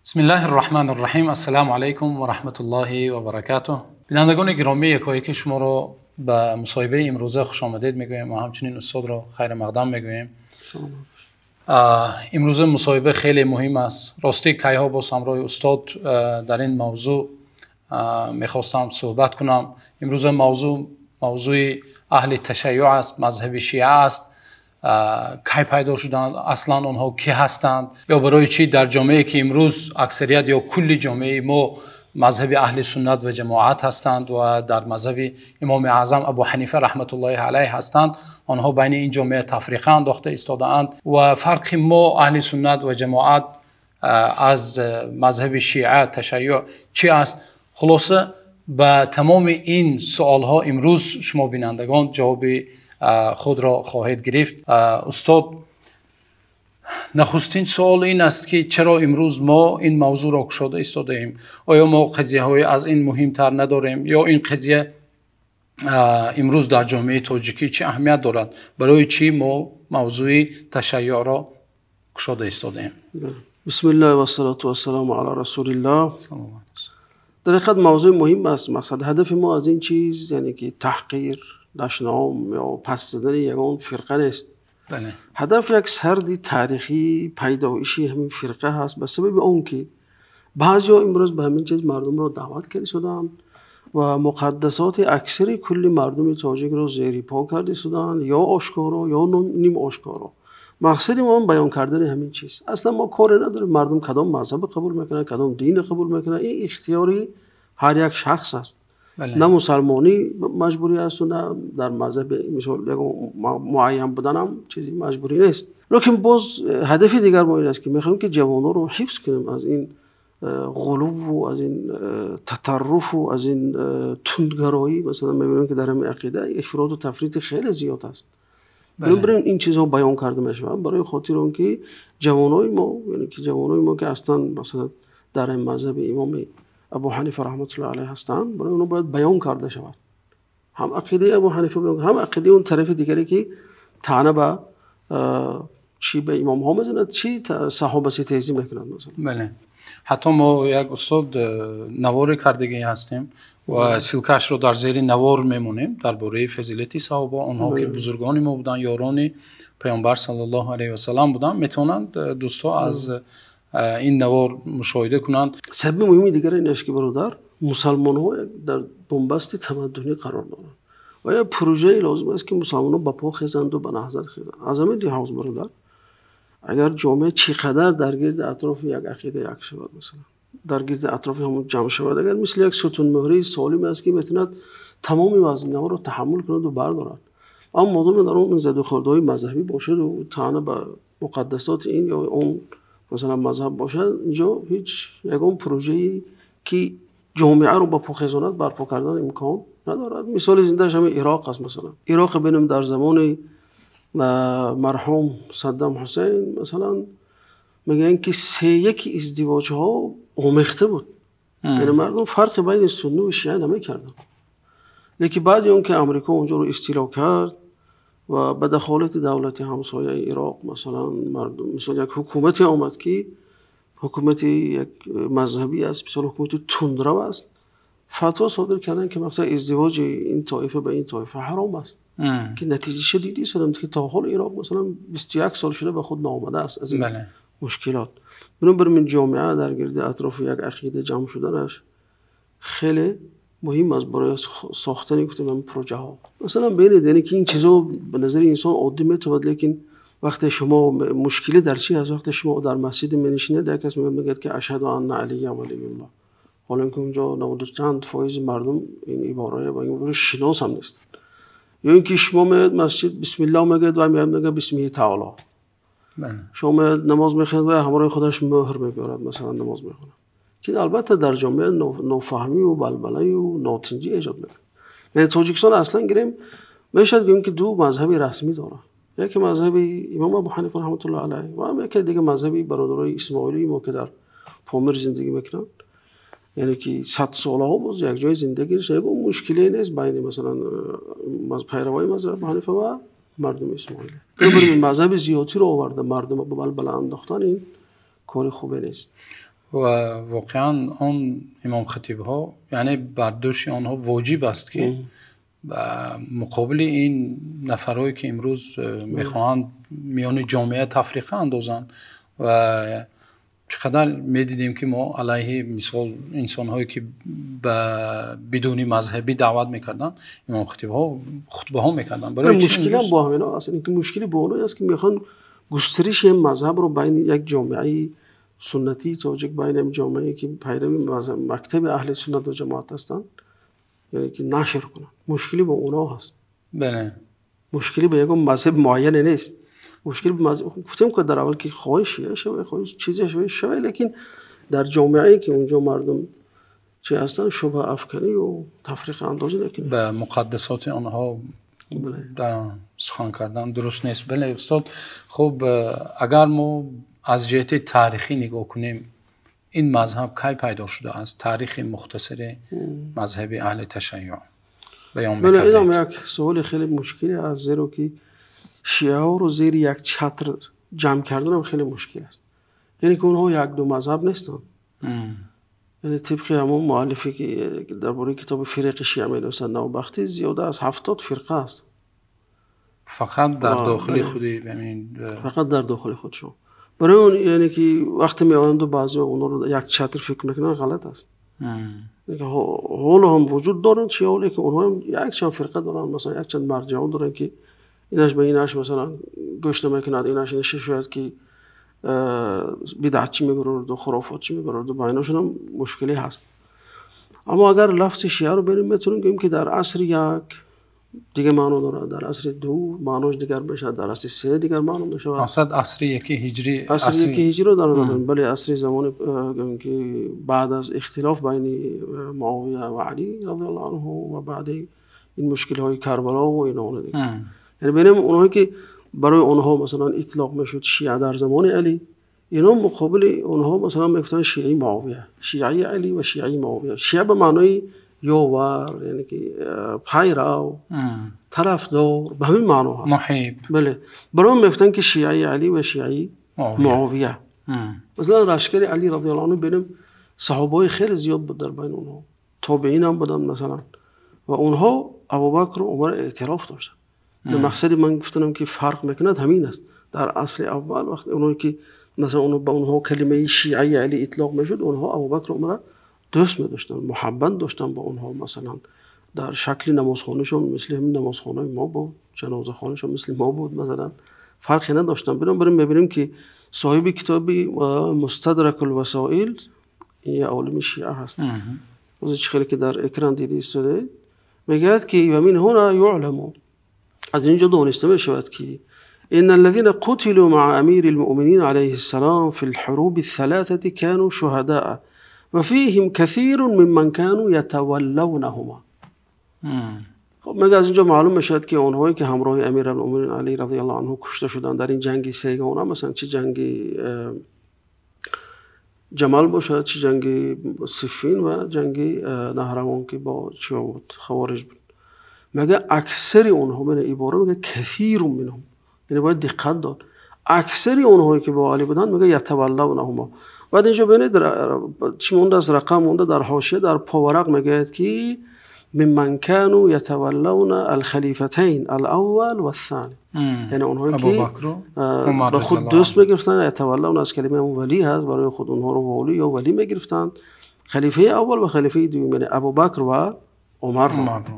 Бисмиллаҳир Раҳмонир Раҳим. Ассалому алайкум ва раҳматуллоҳи ва баракатуҳ. Бинандагони гиромӣ, якояки шуморо ба мусоҳибаи имрӯза хуш омадед мегӯем ва ҳамчунин устодро хайр муқаддам мегӯем. Имрӯза мусоҳиба хеле муҳим аст. Рости кайҳо боз ҳамроҳи устод дар ин мавзӯъ мехостам суҳбат кунам. Имрӯза мавзӯъ мавзӯи аҳли ташайюъ аст, мазҳаби шиа аст. Кай пайдо шуданд, аслан онҳо кӣ ҳастанд ё барои чӣ дар ҷомеае ки имрӯз аксарият ё кулли ҷомеаи мо мазҳаби аҳли суннат ва ҷамоат ҳастанд ва дар мазҳаби имоми аъзам Абу Ҳанифа раҳматуллоҳи алайҳ ҳастанд, онҳо байни ин ҷомеа тафриқа андохта истодаанд ва фарқи мо аҳли суннат ва ҷамоат аз мазҳаби шиа ташайюъ чӣ аст? Хулоса ба тамоми ин саволҳо имрӯз шумо бинандагон ҷавоби худро хоҳед гирифт. Устод, нахустин савол ин аст ки чаро имрӯз мо ин мавзӯъро кушода истодаем? Оё мо қазияҳои аз ин муҳимтар надорем ё ин қазия имрӯз дар ҷомеаи тоҷикӣ чӣ аҳамият дорад? Барои чӣ мо мавзӯи ташайюъро кушода истодаем? Бисмиллаҳ вассалоту вассаламу ала расулиллаҳ. Дар ҳақиқат мавзӯи муҳим аст. Мақсад ҳадафи мо аз ин чиз яъне ки таҳқир, дашном ё пас задани ягон фирқа нест. Ҳадаф як сарди таърихии пайдоиши ҳамин фирқа ҳаст, ба сабаби он ки баъзеҳо имрӯз ба ҳамин чиз мардумро даъват карда истодаанд ва муқаддасоти аксари кулли мардуми тоҷикро зери по карда истодаанд, ё ошкоро ё нимошкоро. Мақсади мо баён кардани ҳамин чиз. Аслан мо коре надорем мардум кадом мазҳабро қабул мекунанд, кадом динро қабул мекунанд. Ин ихтиёри ҳар як шахс аст. На мусалмонӣ маҷбурӣ аст ва на дар мазҳаби мисол ягон муайян будан ҳам чизи маҷбурӣ нест. Лекин боз ҳадафи дигар мо ин аст ки мехоҳем ки ҷавононро ҳифз кунем аз ин ғулувву аз ин татарруфу аз ин тундгароӣ. Масалан мебинем ки дар ҳамин ақида ифроту тафрити хеле зиёд аст. Бинобар ин ин чизҳо баён карда мешаванд барои хотири он ки ҷавонои мо, яъне ки ҷавонои мо ки ҳастанд масалан дар ин мазҳаби имоми Абу Ҳанифа раҳматуллоҳи алайҳ ҳастанд, барои онҳо бояд баён карда шавад ҳам ақидаи Абу Ҳанифа, ҳам ақидаи он тарафи дигаре ки таъна ба чӣ ба имомҳо мезанад, чӣ саҳобаситезӣ мекунад масалан. Бале, ҳатто мо як устод наворе кардагӣ ҳастем ва ссылкаашро дар зери навор мемонем дар бораи фазилати саҳоба, онҳо ки бузургони мо буданд, ёрони паёмбар саллаллоҳу алайҳи васаллам буданд, метавонанд дӯстҳо аз ин навор мушоҳида кунанд. Сабаби муҳими дигар ин аст ки бародар, мусалмонҳо дар бунбасти тамаддунӣ қарор доранд ва як прожае лозим аст ки мусалмонҳо ба по хезанд ва ба наҳзат хезанд. Аз ҳамин лиҳоз бародар, агар ҷомеа чӣ қадар дар гирди атрофи як ақида як шавад, масалан дар гирди атрофи ҳамон ҷамъ шавад, агар мисли як сутунмуҳраи солим аст ки метавонад тамоми вазниҳоро таҳаммул кунад ва бардорад, аммо модоме дар он задухӯрдҳои мазҳабӣ бошад ва таъна ба муқаддасоти ин ё он масалан мазҳаб бошад, инҷо ҳеҷ ягон прожае ки ҷомеаро ба по хезонад барпо кардан имкон надорад. Мисоли зиндааш ҳамин Ироқ аст. Масалан Ироқ бинем дар замони марҳум Саддам Ҳусейн масалан мегӯянд ки сеяки издивоҷҳо омехта буд, яъне мардум фарқи байни сунни ва шиа намекарданд. Лекин баъди он ки Амрико онҷоро истило кард ва ба дахолати давлати ҳамсояи Ироқ масалан мардум, мисол як ҳукумате омад ки ҳукумати як мазҳабӣ аст, мисол ҳукумати тундрав аст, фатво содир карданд ки масалан издивоҷи ин тоифа ба ин тоифа ҳаром аст, ки натиҷаша дидӣ ки то ҳол Ироқ масалан 21 сол шуда ба худ наомадааст аз ин мушкилот. Бинобар ин ҷомеа дар гирди атрофи як ақида ҷамъ шуданаш хеле муҳим аст барои сохтани гуфтем ҳамин прожаҳо. Масалан бинед, яъне ки ин чизҳо ба назари инсон оддӣ метавонад, лекин вақте шумо мушкилӣ дар чӣ ҳаст? Вақте шумо дар масҷид менишинед, як кас мегӯяд ки ашҳаду анна алия валиюллоҳ, ҳоло ин ки онҷо 90 чанд фоизи мардум ин ибораро ба ин шинос ҳам нестанд. Ё ин ки шумо меоед масҷид, бисмиллоҳ мегӯяд ва меояд мегӯяд бисмиҳи таоло. Шумо меоед намоз мехонед ва ҳамроҳи худаш мӯҳр мебиёрад, масалан намоз мехонад, ки албатта дар ҷомеа нофаҳмию балбалаю нотинҷӣ эҷод мекунад. Яъне Тоҷикистон аслан гирем, мешавад гӯем ки ду мазҳаби расмӣ дорад: яке мазҳаби имом Абу Ҳанифа раҳматуллоҳи алайҳ ва яке дига мазҳаби бародарои исмоилии мо ки дар Помир зиндагӣ мекунанд. Яъне ки садсолаҳо боз як ҷои зиндагӣ нест, ягон мушкиле нест байни масалан пайравои мазҳаби Абу Ҳанифа ва мардуми исмоилӣ. Бинобар ин мазҳаби зиёдтиро оварда мардумро ба балбала андохтан ин кори хубе нест. Ва воқеан он имом хатибҳо, яъне бар дӯши онҳо воҷиб аст, ки ба муқобили ин нафарҳое, ки имрӯз мехоҳанд миёни ҷомеа тафриқа андозанд, ва чӣ қадар медидем, ки мо алайҳи мисол инсонҳое, ки ба бидуни мазҳабӣ даъват мекарданд, имом хатибҳо хутбаҳо мекарданд. Барои мушкил ҳам бо ҳамин аст, инки мушкиле бо онҳо аст, ки мехоҳанд густариши ин мазҳабро байни як ҷомеаи суннатии тоҷик, байни як ҷомеае, ки пайрави мазҳаб, мактаби аҳли суннат ва ҷамоат ҳастанд, яъне ки нашр кунанд. Мушкиле бо онҳо ҳаст. Бале. Мушкиле ба як мазҳаби муайяне нест. Мушкил мазҳаб гуфтем, ки дар аввал ки хоҳиш шиа шавад, хоҳиш чизе шавад, шавад, лекин дар ҷомеае, ки онҷо мардум чӣ ҳастанд, шубҳаафканӣ ва тафриқаандозӣ накунанд. Ба муқаддасоти онҳо сухан кардан дуруст нест. Бале устод, хуб, агар мо аз ҷиҳати таърихӣ нигоҳ кунем, ин мазҳаб кай пайдо шудааст? Таърихи мухтасари мазҳаби аҳли ташайюъ баён бале, мекардед. Ин ҳам як савол хеле мушкиле аст, зеро ки шиаҳоро зери як чатр ҷамъ кардан ҳам хеле мушкил аст. Яъне ки онҳо як ду мазҳаб нестанд. Яъне тибқи ҳамон муаллифе, ки дар бораи китоби фирқи шиа менависад, Навбахтӣ, зиёда аз 70 фирқа аст. Фақат дар дохили бале. худи ҳамин фақат дар дохили худшон. Барои он, яъне ки вақте меоянд ва баъзеҳо онҳоро як чатр фикр мекунанд, ғалат аст. Ҳоло ҳам вуҷуд доранд шиаҳо, лекин онҳо ҳам якчанд фирқа доранд, масалан якчанд марҷаъ доранд, ки инаш ба инаш масалан гӯш намекунад, инаш инаш шояд ки бидъатчӣ мебарад ва хурофотчӣ мебарад, ва байнашон ҳам мушкиле ҳаст. Аммо агар лафзи шиаро бинем, метавонем гӯем, ки дар асри як дигар маъно дорад, дар асри ду маънош дигар мешавад, дар асри се дигар маъно мешавад. Мақсад асри яки ҳиҷрӣ. Асри яки ҳиҷриро дар назар дорем. Бале, асри замони гӯем, ки баъд аз ихтилоф байни Муовия ва Алӣ разияллоҳу анҳу ва баъди ин мушкилҳои Карбало ва инҳо дигар. Яъне бинем, онҳое, ки барои онҳо масалан итлоқ мешуд шиа дар замони Алӣ, инҳо муқобили онҳо масалан мегуфтанд шиаи Муовия, шиаи Алӣ ва шиаи Муовия. Шиа ба маънои ёвар, яъне ки пайрав, тарафдор, ба ҳамин маъно ҳаст. Муҳиб. Бале, барои он мегуфтанд, ки шиаи Алӣ ва шиаи Муовия. Муовия. Масалан лашкари Алӣ разияллоҳу анҳу бинем, саҳобаҳои хеле зиёд буд дар байни онҳо, тобеин ҳам буданд масалан, ва онҳо Абубакр ва Умар эътироф доштанд. Мақсади ман гуфтанам, ки фарқ мекунад, ҳамин аст. Дар асли аввал вақте онҳое, ки масалан ба онҳо калимаи шиаи Алӣ итлоқ мешуд, онҳо Абубакр ва Умарро дӯст медоштанд, муҳаббат доштанд ба онҳо. Масалан дар шакли намозхонашон мисли ҳамин намозхонаи мо буд, ҷанозахонашон мисли мо буд, масалан фарқе надоштанд. Бинобар ин мебинем, ки соҳиби китоби Мустадракул васоил як олими шиа ҳаст. Чӣ хеле ки дар экран дида истодаед, мегӯяд, ки ва мин ҳуна юъламу, аз инҷо дониста мешавад, ки إن الذين قتلوا مع أمير المؤمنين عليه السلام في الحروب الثلاثة كانوا شهداء وفيهم كثير ممن كانوا يتولونهما. خب، мега аз инҷо маълум мешавад, ки онҳое, ки ҳамроҳи Амиралмӯъминин Алӣ разияллоҳу анҳу кушта шуданд дар ин ҷанги сегона, масалан чӣ ҷанги Ҷамал бошад, чӣ ҷанги Сиффин ва ҷанги Наҳравон, ки бо чӣ буд, хавориҷ буд, мега аксари онҳо, мена ибора мега كثير منهم, яъне бояд диққат дод, аксари онҳое, ки бо Алӣ буданд, мега يتولونهما. Баъд инҷо бинед, чӣ мондааст, рақам монда дар ҳошия, дар поварақ, мегӯяд, ки ممن كانوا يتولون الخليفتين الأول والثاني, яъне онҳое, ки Абубакру Умар ба худ разияллоҳу дӯст анҳу. мегирифтанд. يتولون аз калимаи валӣ ҳаст, барои худ онҳоро волӣ ё валӣ мегирифтанд, халифаи аввал ва халифаи дуюм, яъне Абубакр ва Умарро. Умарро.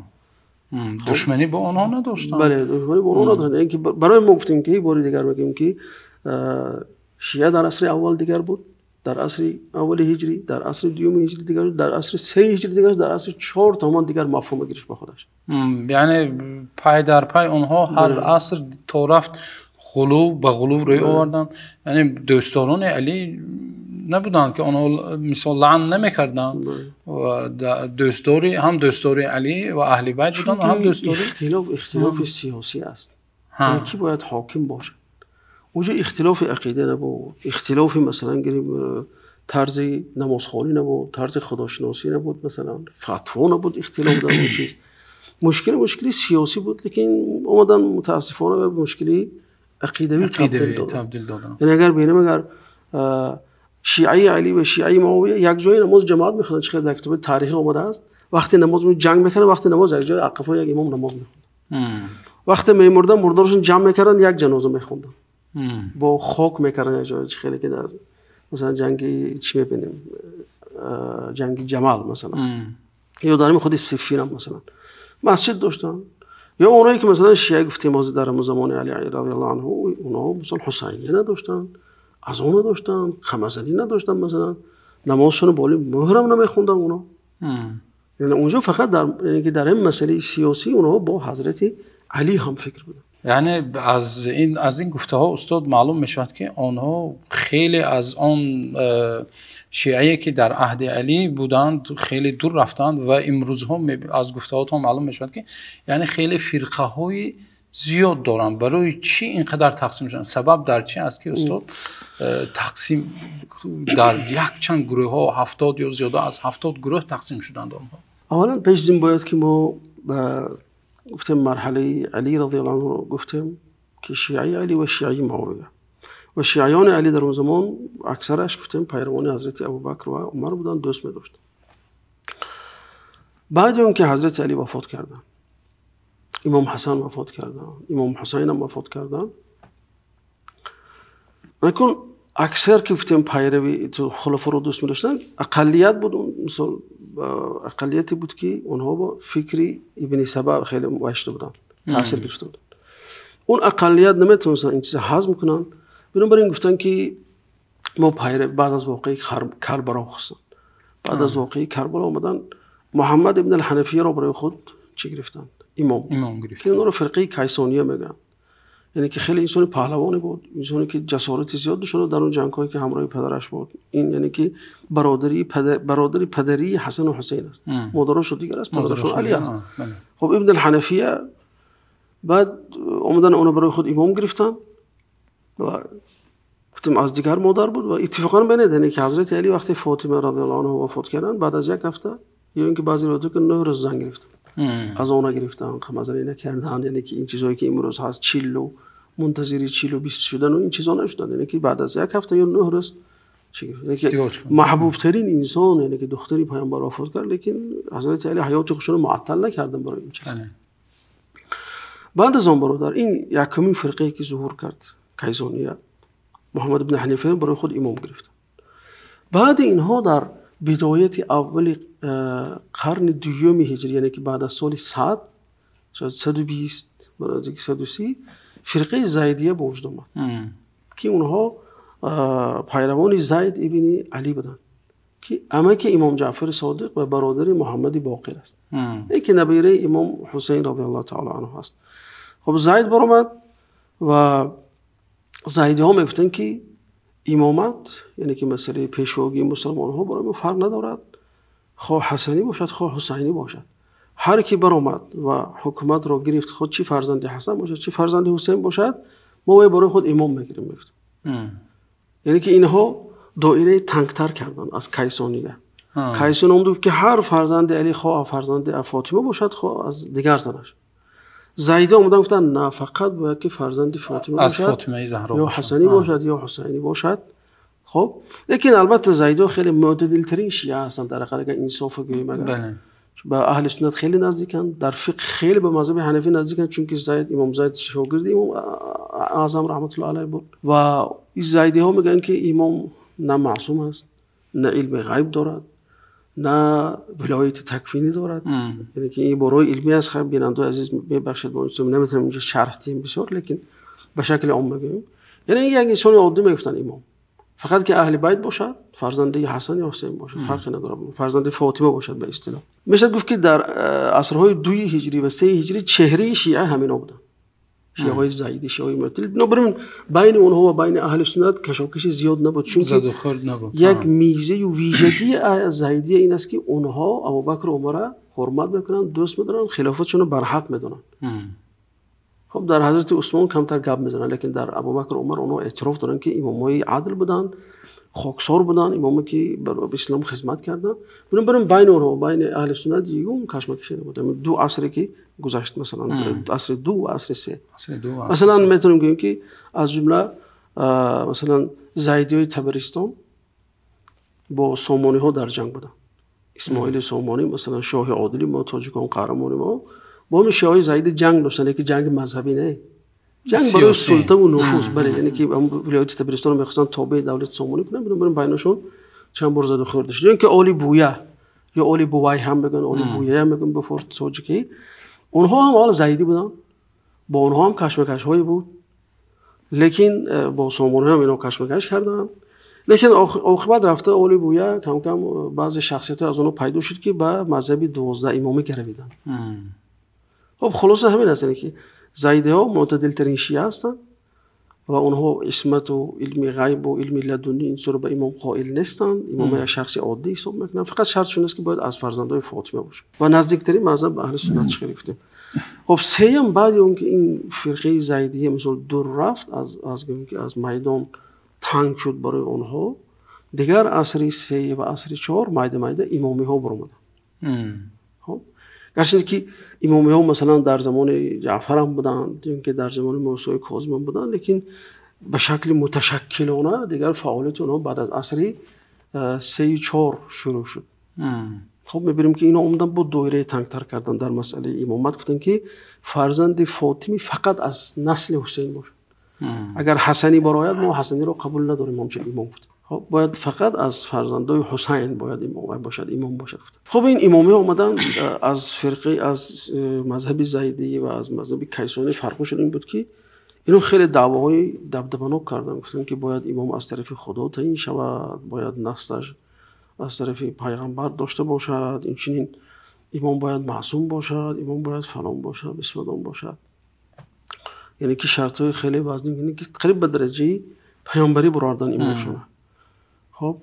Душманӣ бо онҳо надоштанд. Бале, душманӣ бо онҳо надоштанд. Яъне ки барои мо гуфтем, ки бори дигар мегӯем, ки шиа дар асри аввал дигар буд, дар асри аввали ҳиҷрӣ, дар асри дуюми ҳиҷрӣ дигар буд, дар асри сеи ҳиҷрӣ дигар шуд, дар асри чор тамоман дигар мафҳум гирифт ба худаш. Яъне пай дар пай онҳо ҳар аср то рафт ғулув ба ғулув рӯй оварданд. Яъне дӯстдорони Алӣ набуданд, ки онҳо мисол лаън намекарданд. Ва дӯстдори ҳам дӯстдори Алӣ ва аҳли байт буданд, ҳам чунки дӯстдори ихтилоф ихтилофи сиёсӣ аст, яъне кӣ бояд ҳоким бошад. Онҷо ихтилофи ақида набуд, ихтилофи масалан гирем тарзи намозхонӣ набуд, тарзи худошиносӣ набуд, масалан фатво набуд ихтилоф дар он чиз. Мушкил мушкили сиёсӣ буд, лекин омадан мутаассифона ба мушкили ақидавӣ табдил ақидавӣ доданд. Табдил доданд. Яъне агар бинем, агар Шиаи Алӣ ва шиаи Муовия як ҷои намози ҷамоат мехонданд, чӣ дар китоби таърихӣ омадааст. Вақте намоз ҷанг мекарданд, вақте намоз як ҷои ақфа як имом намоз мехонд. Вақте мемурданд, мурдорашон ҷамъ мекарданд, як ҷаноза мехонданд. Бо хок мекарданд як ҷое, чӣ хеле ки дар масалан ҷанги чӣ мебинем, ҷанги Ҷамал масалан, ё дар ҳамин худи Саффин ҳам масалан масҷид доштанд. Ё онҳое ки масалан шиа гуфтем дар он замони Алӣ разияллоҳу анҳу, онҳо масалан Ҳусайния надоштанд, азон надоштанд, хамазанӣ надоштанд, масалан намозшонро болои мӯҳр ҳам намехонданд онҳо. Яъне онҷо фақат дар, яъне ки дар ин масъалаи сиёсӣ онҳо бо Ҳазрати Алӣ ҳам фикр буданд. Яъне аз ин гуфтаҳо устод маълум мешавад ки онҳо хеле аз он шиае ки дар аҳди Алӣ буданд хеле дур рафтанд ва имрӯзҳо аз гуфтаҳоятон маълум мешавад ки яъне хеле фирқаҳои зиёд доранд. Барои чӣ инқадар тақсим шуданд? Сабаб дар чӣ аст ки устод тақсим дар як чанд гурӯҳҳо, 70 ё зиёда аз 70 гурӯҳ тақсим шуданд онҳо? Аввалан пеш аз ин бояд ки мо гуфтем марҳалаи Алӣ разияллоҳу анҳу гуфтем ки шиаи Алӣ ва шиаи Муовия ва шиаёни Алӣ дар он замон аксараш гуфтем пайравони Ҳазрати Абӯбакр ва Умар буданд, дӯст медоштанд. Баъд аз он ки Ҳазрати Алӣ вафот карданд, Имом Ҳасан вафот карданд, Имом Ҳусайн ҳам вафот карданд, лекин аксар ки гуфтем пайрави хулафоро дӯст медоштанд, ақаллият буд, мисол ақаллияте буд ки онҳо бо фикри Ибни Саба хеле вайшта буданд, таъсир гирифта буданд. Он ақаллият наметавонистанд ин чизро ҳазм кунанд. Бинобар ин гуфтанд ки мо пайрав баъд аз воқеаи Карбало хостанд. Баъд аз воқеаи Карбало омаданд Муҳаммад ибн ал-Ҳанафияро барои худ чӣ гирифтанд? Имом гирифтанд. Ки онҳоро фирқаи Кайсония мегӯянд. Яъне ки хеле инсони паҳлавоне буд, инсоне ки ҷасорати зиёд дошт дар он ҷангҳое ки ҳамроҳи падараш буд. Ин яъне ки бародари падарии Ҳасан ва Ҳусайн аст. Модарашон дигар аст, падарашон Алӣ аст. Хуб, Ибн ал-Ҳанафия баъд омаданд онро барои худ имом гирифтанд ва гуфтем аз дигар модар буд ва иттифоқан бинед, яъне ки Ҳазрати Алӣ вақте Фотима разияллоҳу анҳу вафот карданд, баъд аз як ҳафта ё инки баъзе ривоятҳо ки 9 рӯз зан гирифтанд, аз онҳо гирифтанд, қамазанӣ накарданд, яъне ки ин чизҳое ки имрӯз ҳаст, 40 мунтазири 40 шудан ва ин чизҳо нашуданд. Яъне ки баъд аз як ҳафта ё 9 рӯз чӣ гирифт, яъне ки маҳбубтарин инсон, яъне ки духтари паёмбар вафот кард, лекин Ҳазрати Алӣ ҳаёти худашонро муаттал накарданд барои ин чиз. Баъд аз он бародар, ин якумин фирқае ки зуҳур кард, Кайсония, Муҳаммад ибн Ҳанифа барои худ имом гирифт. Баъд инҳо дар бидояти аввали қарни дуюми ҳиҷрӣ, яъне ки баъд аз соли 100, шояд 120, баъд аз 130, фирқаи Зайдия ба вуҷуд омад, ки онҳо пайравони Зайд ибни Алӣ буданд, ки амаки Имом Ҷаъфари Содиқ ва бародари Муҳаммади Боқир аст, ки набираи Имом Ҳусайн разияллоҳу таъоло анҳу аст. Хуб, Зайд баромад ва зайдиҳо мегуфтанд ки имомат, яъне ки масъалаи пешвогии мусулмонҳо барои мо фарқ надорад, хоҳ ҳасанӣ бошад, хоҳ ҳусайнӣ бошад. Ҳар ки баромад ва ҳукуматро гирифт, худ чӣ фарзанди Ҳасан бошад, чӣ фарзанди Ҳусайн бошад, мо вай барои худ имом мегирем, мегуфт. Яъне ки инҳо доираи тангтар карданд аз Кайсония. Кайсон омад гуфт ки ҳар фарзанди Алӣ, хоҳ фарзанди Фотима бошад, хоҳ аз дигар занаш. Зайда омаданд гуфтанд на, фақат бояд ки фарзанди Фотима бошад, ё Ҳасанӣ бошад, ё Ҳусайнӣ бошад. Хуб, лекин албатта зайдо хеле мӯътадилтарин шиа ҳастанд дар ҳақиқат, агар инсоф гӯем, агар ба аҳли суннат хеле наздиканд, дар фиқҳ хеле ба мазҳаби ҳанафӣ наздиканд, чунки Зайд, Имом Зайд шогирди Имом Аъзам раҳматуллоҳи алайҳ буд. Ва ин зайдиҳо мегӯянд ки имом на маъсум аст, на илми ғайб дорад, на вилояти таквинӣ дорад. Яъне ки ин барои илмӣ аст. Хуб, бинандагони азиз мебахшед, мо наметавонем инҷо шарҳ диҳем бисёр, лекин ба шакли ом мегӯем. Яъне як инсони оддӣ мегуфтанд имом, фақат ки аҳли байт бошад, фарзанди Ҳасан ё Ҳусайн бошад, фарқе надорад, фарзанди Фотима бошад ба истилоҳ. Мешавад гуфт ки дар асрҳои 2 ҳиҷрӣ ва 3 ҳиҷрӣ чеҳраи шиа ҳаминҳо буданд, шиаҳои зайдӣ, шиаҳои мӯътадил. Бинобар ин байни онҳо ва байни аҳли суннат кашокаши зиёд набуд, чунки як мизаю вижагии зайдия ин аст ки онҳо Абӯбакр ва Умарро ҳурмат мекунанд, дӯст медоранд, хилофатшонро барҳақ медонанд. Хуб, дар Ҳазрати Усмон камтар гап мезананд, лекин дар Абӯбакр ва Умар онҳо эътироф доранд ки имомҳои адл буданд, хоксор буданд, имоме ки ба ислом хидмат карданд. Бинобар ин байни онҳо, байни аҳли суннат ягон кашмакаше набуд. Ду асре ки гузашт, масалан асри 2 ва асри 3. Масалан метавонем гӯем ки аз ҷумла масалан зайдиёи Табаристон Бо сомониҳо дар ҷанг буданд. Исмоили Сомонӣ, масалан, шоҳи одили мо, тоҷикон, қаҳрамони мо, бо ҳамин шиаҳои зайдӣ ҷанг доштанд, лекин ҷанги мазҳабӣ не. Ҷанг барои султа ва нуфуз, бале, яъне ки вилояти Табаристонро мехостанд тобеи давлати Сомонӣ кунанд, бинобар ин байнашон чанд бор заду хӯрд шуд. Ё инки Оли Буя ё Оли Бувай ҳам мегӯянд, Оли Буя ҳам мегӯянд ба форсии тоҷикӣ. Онҳо ҳам ҳоло зайдӣ буданд, бо онҳо ҳам кашмакашҳое буд, лекин бо Сомонӣ ҳам инҳо кашмакаш карданд. Лекин оқибат рафта Оли Буя кам-кам баъзе шахсиятҳо аз онҳо пайдо шуд, ки ба мазҳаби 12 имомӣ гаравиданд. Хуб, хулоса ҳамин аст, ки зайдиҳо мӯътадилтарин шиа ҳастанд ва онҳо исмат ва илми ғайб ва илми ладунӣ инсонро ба имом қоил нестанд. Имом як шахси оддӣ ҳисоб мекунанд. Фақат шартшон аст, ки бояд аз фарзандони Фотима бошад ва наздиктарин мазҳаб ба аҳли суннат чӣ гуфтем. Хуб, сеюм, баъд аз он ки ин фирқаи зайдия мисол дур рафт, аз майдон танг шуд барои онҳо, дигар асри се ва асри чор майда-майда имомиҳо баромаданд. Хуб, гарчанде ки имомиҳо масалан дар замони Ҷаъфар ҳам буданд, ё инки дар замони Мусои Козим ҳам буданд, лекин ба шакли муташаккилона дигар фаъолияти онҳо баъд аз асри 3 ва 4 шурӯъ шуд. Хуб, мебинем ки инҳо омаданд бо доираи тангтар кардан дар масъалаи имомат, гуфтанд ки фарзанди Фотимӣ фақат аз насли Ҳусайн бошад. Агар Ҳасанӣ барояд, мо Ҳасаниро қабул надорем, ҳамчун имом буд. Хуб, бояд фақат аз фарзандони Ҳусайн бояд имом бошад, имом бошад. Хуб, ин имомиҳо омаданд аз фирқа, аз мазҳаби зайдӣ ва аз мазҳаби кайсонӣ. Фарқашон ин буд, ки инҳо хеле даъвоҳои дабдабанок карданд, гуфтанд ки бояд имом аз тарафи Худо таъйин шавад, бояд наслаш аз тарафи пайғамбар дошта бошад, инчунин имом бояд маъсум бошад, имом бояд фалон бошад, бисмадон бошад. Яъне ки шартҳои хеле вазнин, яъне ки қариб ба дараҷаи паёмбарӣ баровардан имомшон. Хуб,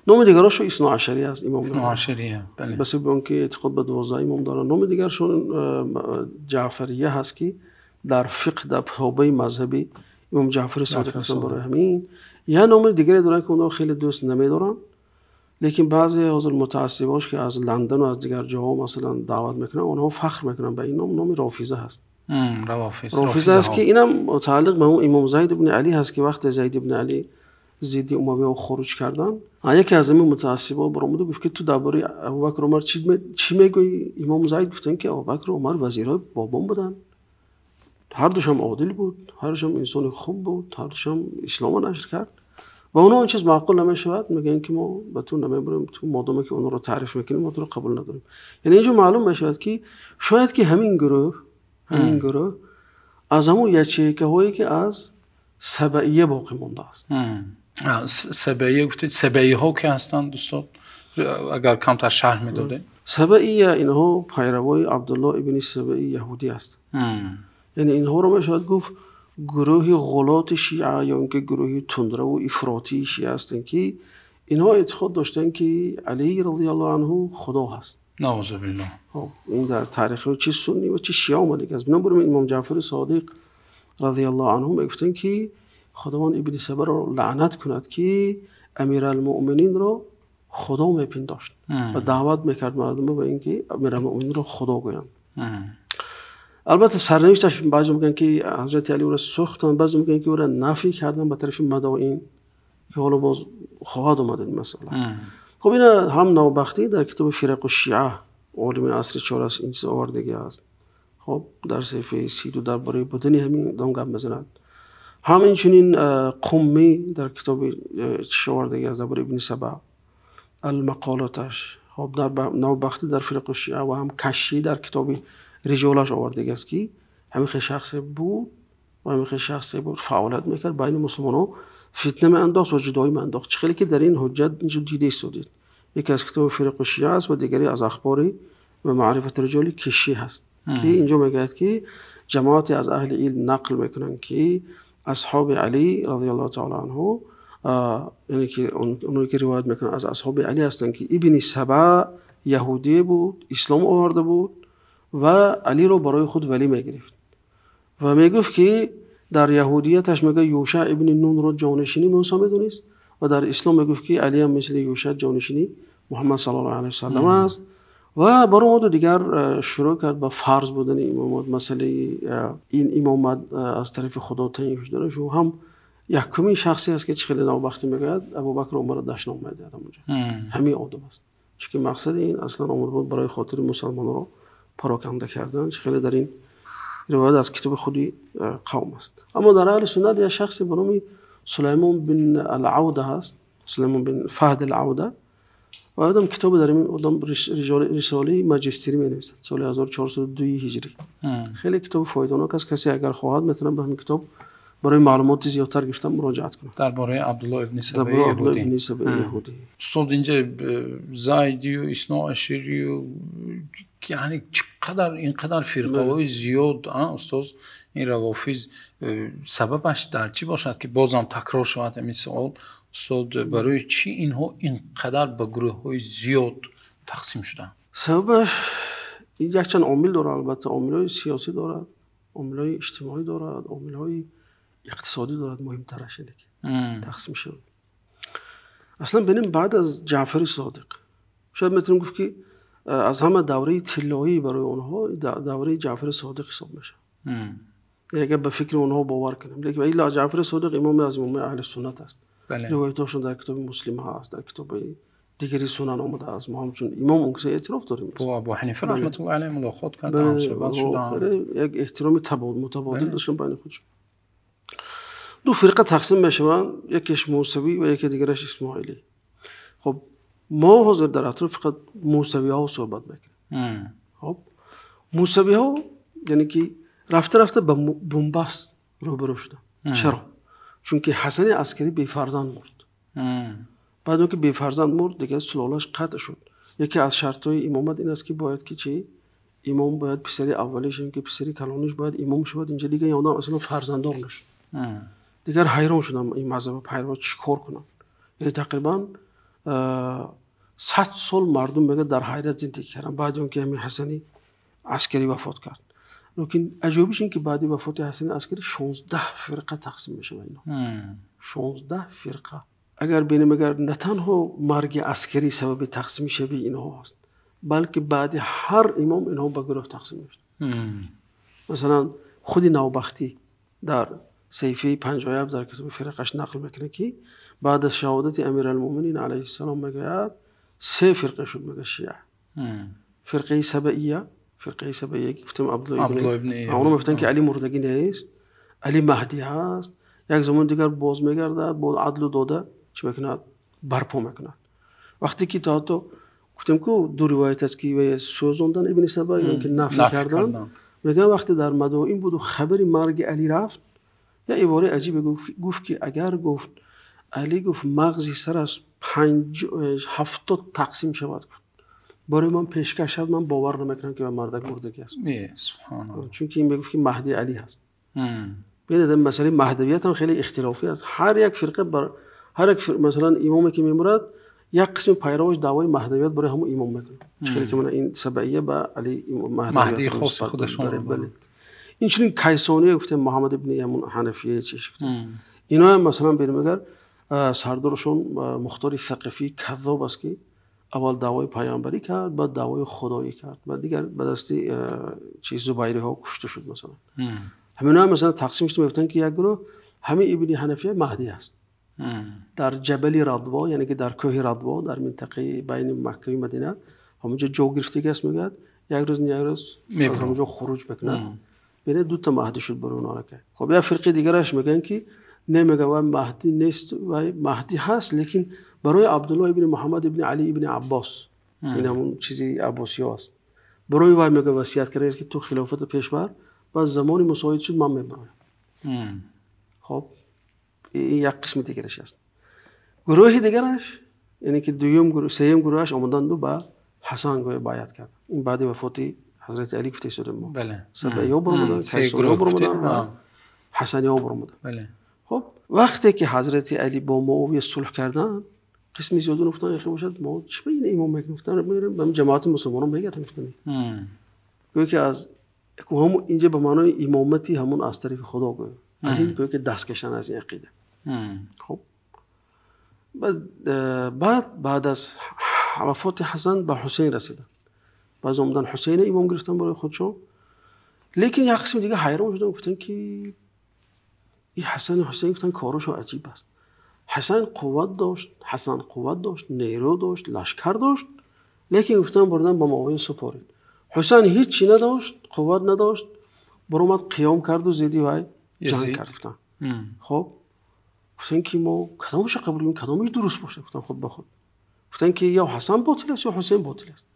номи дигарашон Исноашарӣ аст, имом Исноашария, бале, ба сабаби он ки эътиқод ба 12 имом доранд. Номи дигарашон Ҷаъфария ҳаст, ки дар фиқҳ дар тобеи мазҳаби имом Ҷаъфари Содиқ ҳастанд. Барои ҳамин як номи дигаре доранд, ки онҳо хеле дӯст намедоранд, лекин баъзе ҳозир мутаассибош, ки аз Лондон ва аз дигар ҷоҳо масалан даъват мекунанд, онҳо фахр мекунанд ба ин ном. Номи Рофиза ҳаст. Рофиза аст, ки инам мутааллиқ ба он имом Зайд ибни Алӣ ҳаст, ки вақте Зайд ибни Алӣ зидди умавиҳо хуруҷ карданд, яке аз ҳамин мутаассибҳо баромад ва гуфт, ки ту дар бораи Абубакр, Умар чӣ мегӯӣ? Имом Зайд гуфтанд, ки Абубакр ва Умар вазирҳои бобом буданд, ҳар душам одил буд, ҳар душам инсони хуб буд, ҳар душам исломро нашр кард. Ва онҳо он чиз маъқул намешавад, мегӯянд, ки мо ба ту намебарем, ту модоме ки онҳоро таъриф мекунем, мо туро қабул надорем. Яъне инҷо маълум мешавад, ки шояд ки ҳамин гурӯҳ аз ҳамон ячейкаҳое, ки аз Сабаия боқӣ мондааст. Сабаия гуфтед, сабаиҳо ки ҳастанд, дӯстон, агар камтар шарҳ медодед. Сабаия инҳо пайравои Абдуллоҳ ибни Сабаи яҳудӣ аст. Яъне инҳоро мешавад гуфт гурӯҳи ғулоти шиа ё инки гурӯҳи тундраву ифротии шиа ҳастанд, ки инҳо эътиқод доштанд, ки Алӣ розияллоҳу анҳу Худо ҳаст. Наъузу биллоҳ. Ин дар таърихи чӣ суннӣ ва чӣ шиа омада аст. Бинобар ин имом Ҷаъфари Содиқ розияллоҳу анҳу мегуфтанд, ки Худованд ибни Сабаро лаънат кунад, ки Амиралмӯъмининро Худо мепиндошт ва даъват мекард мардумро ба инки Амиралмӯъмининро Худо гӯянд. Албатта, сарнавишташ, баъзе мегӯянд, ки ҳазрати Алӣ ӯро сӯхтанд, баъзе мегӯянд, ки ӯро нафй карданд ба тарафи Мадоин, ки ҳоло боз хоҳад омад ин масъала. Хуб, ина ҳам Навбахтӣ дар китоби Фирақу Шиа, олими асри чор аст, ин чиз овардагӣ аст. Хуб, дар саҳифаи 32 дар бораи будани ҳамин дом гап мезанад. Ҳам инчунин Қуммӣ дар китоби чиш овардагӣ аст дар бораи ибни Саба, Алмақолоташ. Хуб, дар Навбахтӣ дар Фирақу Шиа ва ҳам Кашшӣ дар китоби Риҷолаш овардагӣ аст, ки ҳамин хел шахсе буд ва ҳамин хел шахсе буд, фаъолият мекард, байни мусулмонҳо фитна меандохт ва ҷудоӣ меандохт. Чӣ хеле ки дар ин ҳуҷҷат инҷо дида истодед, яке аз китоби Фирақу Шиа аст ва дигаре аз Ахбори ва Маърифати Риҷоли Кишӣ ҳаст, ки инҷо мегӯяд, ки ҷамоате аз аҳли илм нақл мекунанд, ки асҳоби Алӣ розияллоҳу таъоло анҳу, яъне ки онҳое ки ривоят мекунанд, аз асҳоби Алӣ ҳастанд, ки ибни Саба яҳудӣ буд, ислом оварда буд ва Алиро барои худ валӣ мегирифт ва мегуфт, ки дар яҳудияташ мегӯяд, Юша ибни Нунро ҷонишини Мусо медонист ва дар ислом мегуфт, ки Алӣ ҳам мисли Юша ҷонишини Муҳаммад саллаллоҳу алайҳи васаллам аст. Ва баромаду дигар шурӯъ кард ба фарз будани имомат, масъалаи ин имомат аз тарафи Худо таъйин шуданаш ҳам. Якумин шахсе аст, ки хеле навбахтӣ мегӯяд, Абӯбакр Умарро дашном медиҳад ҳамонҷо. Ҳамин одам аст. Чунки мақсади ин аслан омада буд барои хотири мусулмононро пароканда кардан, ки хеле дар ин ривоят аз китоби худи қавм аст. Аммо дар аҳли суннат як шахсе ба номи Сулаймон бин ал-Авда ҳаст, Сулаймон бин Фаҳд ал-Авда. Ва одам китоб дар ин одам рисолаи магистрӣ менависад соли 1402 ҳиҷрӣ. Хеле китоби фоиданок аст. Касе агар хоҳад метавонад ба ҳамин китоб барои маълумоти зиёдтар гирифтан муроҷиат кунад. Дар бораи Абдуллоҳ ибни Сабаи Яҳудӣ. Устод, инҷо Зайдӣ ва Исноашарӣ ва яъне чақадар инқадар фирқаҳои зиёд, устод, ин равофиз сабабаш дар чӣ бошад, ки боз ҳам такрор шавад ҳамин савол? Устод, барои чӣ инҳо инқадар ба гурӯҳҳои зиёд тақсим шуданд? Сабабаш якчанд омил дорад, албатта омилҳои сиёсӣ дорад, омилҳои иҷтимоӣ дорад, омилҳои иқтисодӣ дорад, муҳимтараш ине ки тақсим шуд. Аслан бинем, баъд аз Ҷаъфари Содиқ шояд метавонем гуфт, ки аз ҳама давраи тиллоӣ барои онҳо давраи Ҷаъфари Содиқ ҳисоб мешавад, агар ба фикри онҳо бовар кунем. Лекин илло Ҷаъфари Содиқ имоме аз имомони аҳли суннат аст. Ривоятҳояшон дар китоби Муслим ҳаст, дар китоби дигари сунан омадааст. Мо ҳамчун имом он касро эътироф дорем. Бо Абӯ Ҳанифа раҳматуллоҳи алайҳи мулоқот карданд, ҳамсуҳбат шуданд. Як эҳтироми мутабодил доштанд байни худашон. Ду фирқа тақсим мешаванд, якеш мусавӣ ва яке дигараш исмоилӣ. Хуб, мо ҳозир дар атроф фақат мусавиҳо суҳбат мекунем. Хуб, мусавиҳо яъне ки рафта рафта ба бунбаст рӯбарӯ шуданд. Чаро? Чунки Ҳасани Аскарӣ бефарзанд мурд. Баъд он ки бефарзанд мурд, дигар сулолааш қатъ шуд. Яке аз шартҳои имомат ин аст, ки бояд ки чӣ? Имом бояд писари аввалиш, ки писари калониш бояд имом шавад. Инҷо дигар ин одам аслан фарзанддор нашуд. Дигар ҳайрон шудам, ин мазҳаб пайравон чӣ кор кунанд. Яъне тақрибан 100 сол мардум мегӯяд дар ҳайрат зиндагӣ карданд баъд он ки ҳамин Ҳасани Аскарӣ вафот кард. Лекин аҷибиш ин ки баъди вафоти Ҳасани Аскарӣ 16 фирқа тақсим мешавад инҳо. 16 фирқа. Агар бинем, агар на танҳо марги Аскарӣ сабаби тақсим шавии инҳо аст, балки баъди ҳар имом инҳо ба гурӯҳ тақсим мешаванд. Масалан, худи Навбахтӣ дар саҳифаи 57 дар китоби фирқаш нақл мекунад, ки баъд аз шаҳодати Амиралмӯъминин алайҳиссалом мегӯяд се фирқа шуд, мегӯяд шиа. Фирқаи Сабаия, фирқаи Сабаия ки гуфтем Абдуллоҳ ибни, онҳо мегуфтанд, ки Алӣ мурдагӣ нест, Алӣ Маҳдӣ ҳаст, як замон дигар боз мегардад, бо адлу дода чӣ мекунад? Барпо мекунад. Вақте ки то ҳатто гуфтем, ку ду ривоят аст, ки сӯзондан ибни Саба ё ки нафй кардан, мегӯянд вақте дар Мадоин буд ва хабари марги Алӣ рафт, як ибораи аҷибе гуфт, ки агар гуфт Алӣ гуфт мағзи сараш 70 тақсим шавад, барои ман пешкаш шавад, ман бовар намекунам, ки мардак мурдагӣ аст. Чунки ин мегуфт, ки Маҳдӣ Алӣ ҳаст. Бинед, масъалаи маҳдавият ҳам хеле ихтилофӣ аст. Ҳар як фирқа бар ҳар як, масалан, имоме ки мемурад, як қисми пайраваш даъвои маҳдавият барои ҳамон имом мекунад. Чунки ки ин Сабаия ба Алӣ маҳдии хоси худашон. Бале, инчунин Кайсония гуфтем, Муҳаммад ибни ҳамон Ҳанафия чӣ гуфтем, инҳо ҳам масалан бинем, агар сардорашон Мухтори Сақафӣ каззоб аст, ки аввал даъвои паёмбарӣ кард, баъд даъвои худоӣ кард, баъд дигар ба дасти чиз Зубайриҳо кушта шуд масалан. Ҳаминҳо ҳам масалан тақсим шуда мегуфтанд, ки як гурӯҳ ҳамин ибни Ҳанафия Маҳдӣ аст. Дар ҷабали Радво, яъне ки дар кӯҳи Радво, дар минтақаи байни Макка ва Мадина ҳамонҷо ҷо гирифтагӣ аст, мегӯяд як рӯз не як рӯз аз ҳамонҷо хуруҷ мекунад. Бинед, ду та Маҳдӣ шуд барои онҳо. Хуб, як фирқаи дигараш мегӯянд, ки не, мегӯяд вай Маҳдӣ нест, вай Маҳдӣ ҳаст, лекин барои Абдуллоҳ ибни Муҳаммад ибни Алӣ ибни Аббос, ин ҳамон чизи Аббосиё аст, барои вай мегӯяд васият кардааст, ки ту хилофатро пеш бар, баъд замони мусоид шуд, ман мебароям. Хуб, ин як қисми дигараш аст. Гурӯҳи дигараш, яъне ки дуюм гурӯҳ, сеюм гурӯҳаш омаданд ба Ҳасан гӯя байъат карданд. Ин баъди вафоти ҳазрати Алӣ гуфта истодем мо. Сабаиё баромаданд, Кайсониё баромаданд ва Ҳасаниё баромаданд. Хуб, вақте ки ҳазрати Алӣ бо Муовия сулҳ карданд, қисми зиёд гуфтанд, яхе бошад, мо чӣ ба ин имом мекунем? Гуфтанд, мерем ба ҷамоати мусулмонон мегардем, гуфтанд. Гӯё ки аз ҳамон инҷо ба маънои имомати ҳамон аз тарафи Худо гӯё. Аз ин гӯё ки даст кашидан аз ин ақида. Хуб, баъд аз вафоти Ҳасан ба Ҳусайн расиданд. Баъзе омаданд Ҳусайнро имом гирифтанд барои худшон. Лекин як қисми дига ҳайрон шуданд, гуфтанд, ки Ин Ҳасан ва Ҳусайн гуфтанд корашон аҷиб аст. Ҳасан қувват дошт, Ҳасан қувват дошт, нерӯ дошт, лашкар дошт, лекин гуфтанд бурдан ба Муовия супорид. Ҳусайн ҳеҷ надошт, қувват надошт, баромад қиём кард ва зидди вай ҷанг кард гуфтанд. Хуб гуфтанд ки мо кадомашро қабул кунем, кадомаш дуруст бошад гуфтанд худ ба худ. Гуфтанд ки ё Ҳасан ботил аст ё Ҳусайн ботил аст.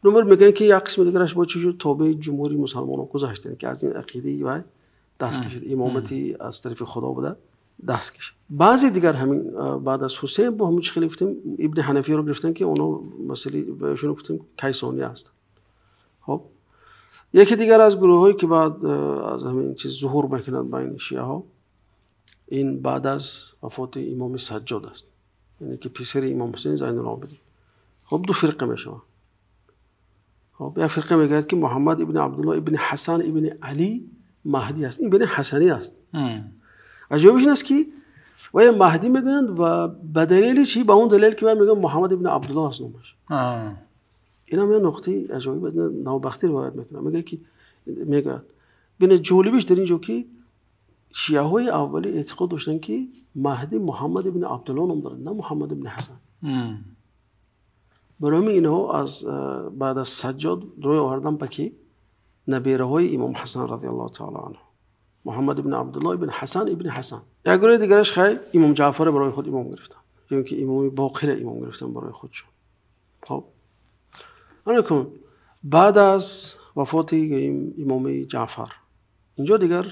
Нумер мегӯянд ки як қисми дигараш бо чӣ шуд тобеи ҷумҳурии мусулмонон гузаштанд ки аз ин ақидаи вай даст кашид, имомати аз тарафи Худо буда даст кашид. Баъзе дигар ҳамин баъд аз Ҳусайн бо ҳамин хеле гуфтем Ибни Ҳанафиро гирифтанд ки онҳо масъала баҳашон гуфтем Кайсония ҳастанд. Хуб яке дигар аз гурӯҳҳое ки баъд аз ҳамин чиз зуҳур мекунанд байни шиаҳо ин баъд аз вафоти имоми Саҷҷод аст, яъне ки писари имом Ҳусайн Зайнулобидин. Хуб ду фирқа мешаванд. Хуб як фирқа мегӯяд ки Муҳаммад ибни Абдуллоҳ ибни Ҳасан ибни Алӣ Маҳдӣ аст, ин бини Ҳасанӣ аст. Аҷибаш ин аст ки вай Маҳдӣ мегӯянд ва ба далели чӣ? Ба он далел ки вай мегӯянд Муҳаммад ибни Абдуллоҳ аст номаш. Ин ҳам як нуқтаи аҷиб аст, навбахтӣ ривоят мекунад. Мегӯяд ки мегӯяд бин ҷолибаш дар инҷо ки шиаҳои аввалӣ эътиқод доштанд ки Маҳдӣ Муҳаммад ибни Абдуллоҳ ном дорад, на Муҳаммад ибни Ҳасан. Барои инҳо аз баъд аз Саҷҷод рӯй оварданд ба ки набераҳои имом Ҳасан разияллоҳу таъоло анҳу, Муҳаммад ибни Абдуллоҳ ибни Ҳасан ибни Ҳасан. Як гурӯҳи дигараш хай имом Ҷаъфарро барои худ имом гирифтанд, ё инки имоми Боқирро имом гирифтанд барои худшон. Хуб алайкум баъд аз вафоти имоми Ҷаъфар инҷо дигар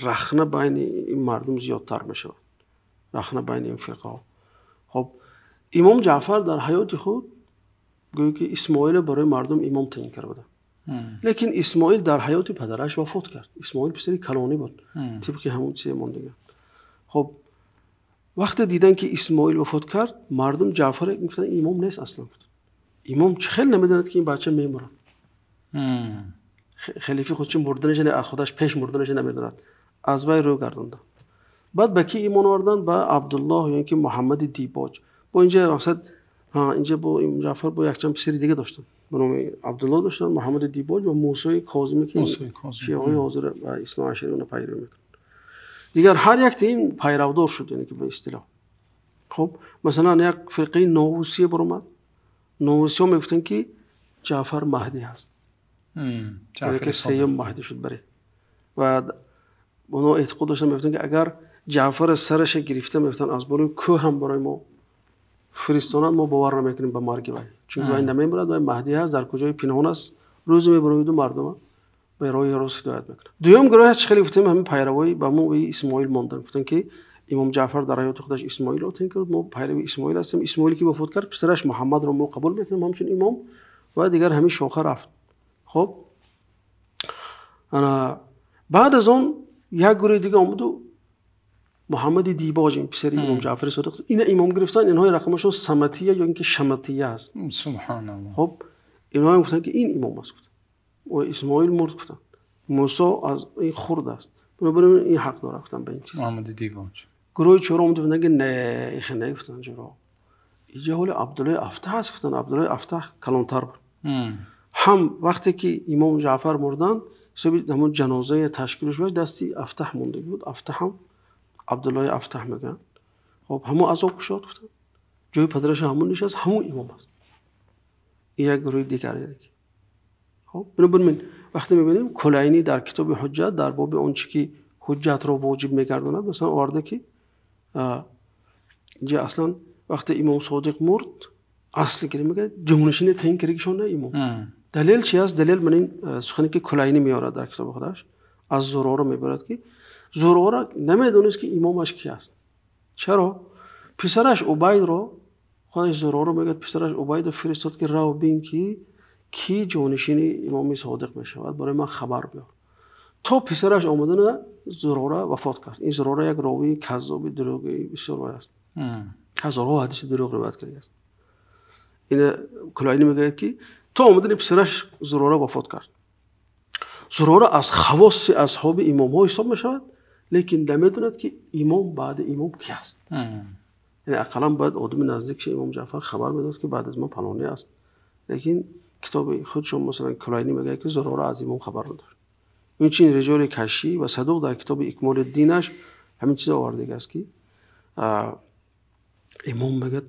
рахна байни ин мардум зиёдтар мешавад, рахна байни ин фирқаҳо. Хуб имом Ҷаъфар дар ҳаёти худ гӯё ки Исмоилро барои мардум имом таъйин карда буд, лекин Исмоил дар ҳаёти падараш вафот кард. Исмоил писари калонӣ буд, тибқи ҳамон чизе мондагӣ. Хуб вақте диданд ки Исмоил вафот кард, мардум Ҷаъфарро гуфтанд имом нест аслан. Имом чӣ хеле намедонад ки ин бача мемирад. Халифа худаш мурданаш худаш пеш мурданаш намедонад. Аз вай рӯ гардонданд. Баъд ба кӣ имон оварданд? Ба Абдуллоҳ ё инки Муҳаммад Дибоҷ. Бо инҷо мақсад инҷо бо Ҷаъфар бо якчанд писари дига доштанд. Ба номи Абдуллоҳ доштанд, Муҳаммад Дибоҷ ва Мусои Козимӣ ки шиаҳои ҳозир ва ислом ашъариро пайравӣ мекунанд. Дигар ҳар як ин пайравдор шуд, яъне ки ба истилоҳ. Хуб масалан як фирқаи Новусия баромад. Новусиҳо мегуфтанд ки Ҷаъфар Маҳдӣ ҳаст. Ҷаъфар сеюм Маҳдӣ шуд баре. Ва онҳо эътиқод доштанд, мегуфтанд ки агар Ҷаъфар сараш гирифта мегуфтанд аз болои кӯҳ ҳам барои мо фиристонанд, мо бовар намекунем ба марги вай, чун вай намемирад, вай Маҳдӣ ҳаст, дар куҷои пинҳон аст, рӯзе мебарояд ва мардумро ба роҳи рост ҳидоят мекунад. Дуюм гурӯҳ ҳаст, хеле гуфтем ҳамин пайравои ба мо Исмоил монданд, гуфтанд ки имом Ҷаъфар дар ҳаёти худаш Исмоилро таъйин кард, мо пайрави Исмоил ҳастем. Исмоил ки вафот кард, писараш Муҳаммадро мо қабул мекунем ҳамчун имом ва дигар ҳамин шоха рафт. Хуб баъд аз он як гурӯҳи дига омад ва Муҳаммад Дибоҷ, писари имом Ҷаъфари Содиқ, ина имом гирифтанд. Инҳо рақамашон Саматия ё инки Шаматия аст. Субҳоналлоҳ. Хуб инҳо гуфтанд ки ин имом аст, гуфтанд. Ва Исмоил мурд, гуфтанд. Мусо аз ин хурд аст, бинобар ин ин ҳақ дорад, гуфтанд ба ин чиз. Муҳаммад Дибоҷ. Гурӯҳи чорум гуфтанд ки не, ин не, гуфтанд ҷуро. Инҷо ҳол Абдуллоҳ Афтаҳ аст, гуфтанд. Абдуллоҳ Афтаҳ калонтар буд. Ҳам вақте ки имом Ҷаъфар мурданд, ҳисоби ҳамон ҷаноза ташкил шуд, дасти Афтаҳ монда буд. Афтаҳ ҳам Абдуллоҳ Афтаҳ мегӯянд. Хуб ҳамон азоб кушод, гуфтанд. Ҷои падараш ҳамон нишаст, ҳамон имом аст. Ин як гурӯҳи дигар. Хуб бинобар ин вақте мебинем Кулайнӣ дар китоби Ҳуҷҷат дар боби он чи ки ҳуҷҷатро воҷиб мегардонад, масалан оварда ки инҷо аслан вақте имом Содиқ мурд, асли ки мегӯяд ҷонишин таъйин кардагишон на имом. Далел чи аст? Далел ман ин сухане ки Кулайнӣ меорад дар китоби худаш, аз Зурора мебарад ки Зурора намедонист ки имомаш ки аст. Чаро? Писараш Убайдро, худаш Зурора мегӯяд, писараш Убайдро фиристод ки рав бин ки ки ҷонишини имоми Содиқ мешавад, барои ман хабар биёр. То писараш омадана Зурора вафот кард. Ин Зурора як ровии каззоби дурӯғи бисёр вай аст. Ҳазорҳо ҳадиси дурӯғ ривоят кардааст. Ин Кулайнӣ мегӯяд ки то омадани писараш Зурора вафот кард. Зурора аз хавоси асҳоби имомҳо ҳисоб мешавад, лекин намедонад ки имом баъд имом ки аст. Яъне ақаллан бояд одами наздикаш имом Ҷаъфар хабар медод ки баъд аз мо фалонӣ аст. Лекин китоби худшон масалан Кулайнӣ мегӯяд ки Зурора аз имом хабар надошт. Инчунин риҷоли Кашӣ ва Садуқ дар китоби Икмоли динаш Ҳамин чиз овардагӣ аст, ки имом мегӯяд,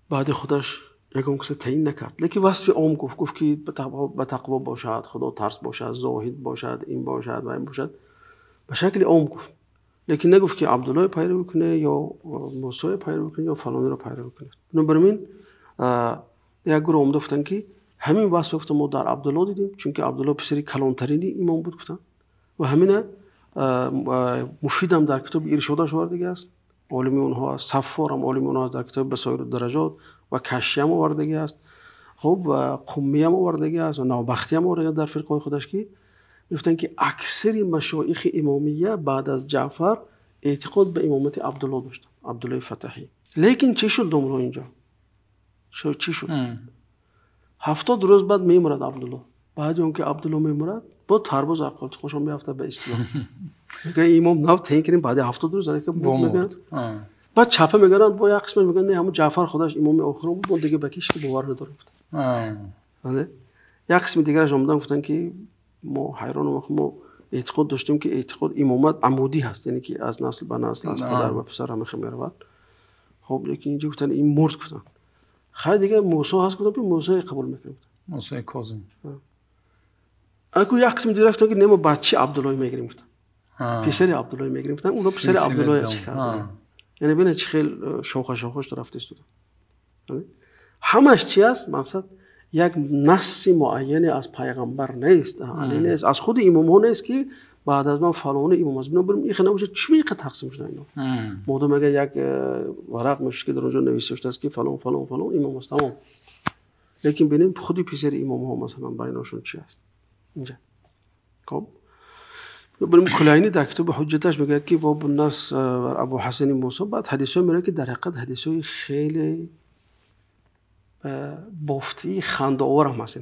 баъди худаш ягон касе таъин накард, лекин васфи ом гуфт, гуфт ки ба тақво бошад, худо тарс бошад, зоҳид бошад, ин бошад ва ин бошад, ба шакли ом гуфт, лекин нагуфт ки Абдуллоҳ пайравӣ кунад ё Мусои пайравӣ кунад ё фалонро пайравӣ кунад. Бинобар ин як гурӯҳ омада гуфтанд, ки ҳамин васф гуфта мо дар Абдуллоҳ дидем, чунки Абдуллоҳ писари калонтарини имом буд, гуфтанд. Ва ҳамина Муфид ҳам дар китоби Иршодаш овардагӣ аст, олими онҳо аст, Саффор ҳам олими онҳо аст дар китоби Басоир дар-дараҷот, ва Кашшӣ ҳам овардагӣ аст, хуб, ва Қуммӣ ҳам овардагӣ аст, ва Навбахтӣ ҳам овардагӣ дар фирқаҳои худаш, ки гуфтанд, ки аксари машоихи имомия баъд аз Ҷаъфар эътиқод ба имомати Абдуллоҳ доштанд, Абдуллоҳи Фатҳӣ. Лекин чӣ шуд домло инҷо? Чӣ шуд? 70 рӯз баъд мемирад Абдуллоҳ. Баъди он ки Абдуллоҳ мемирад, бо тарбуз ақл хушон меафтад ба истилоҳ. Мегӯяд, имом нав таъин кардем, баъди 70 рӯз алайка мегӯянд. Баъд чапа мегӯянд, бо як қисм мегӯянд, не, ҳамон Ҷаъфар худаш имоми охирон буд, дигар ба киш бовар надорем. Як қисми дигараш омадан гуфтанд, ки мо ҳайронем, мо эътиқод доштем, ки эътиқод имомат амудӣ ҳаст, яъне ки аз насл ба насл, аз падар ба писар ҳама хел меравад. Хоб, лекин инҷо гуфтанд, ин мурд гуфтанд. Хай дигар Мусо ҳаст, гуфтанд, ки Мусои қабул мекунем. Мусои Козим. Аку як қисми дигар гуфтанд, ки не, мо бачаи Абдуллоҳ мегирем гуфтанд. Писари Абдуллоҳ мегирем гуфтанд, онҳо писари Абдуллоҳ чӣ карданд? Яъне бинед, чӣ хел шоха шохаш рафта истода. Ҳамаш чи аст? Мақсад як насси муайяне аз пайғамбар нест, Алӣ нест, аз худи имомҳо нест, ки баъд аз ман фалони имом аст. Бинобар ин хел набошад, чӣ меқад тақсим шуда ино? Модом агар як варақ мешуд, ки дар онҷо навишта шудааст, ки фалон, фалон, фалон имом аст, тамом. Лекин бинем, худи писари имомҳо масалан байнашон чи аст инҷа. Хоб, бинем, Кулайни дар китоби Ҳуҷҷаташ мегӯяд, ки боб нас Абу Ҳасани Мусо, баъд ҳадисҳое меояд, ки дар ҳақиқат ҳадисҳои хеле бофтии хандаовар ҳам ҳаст.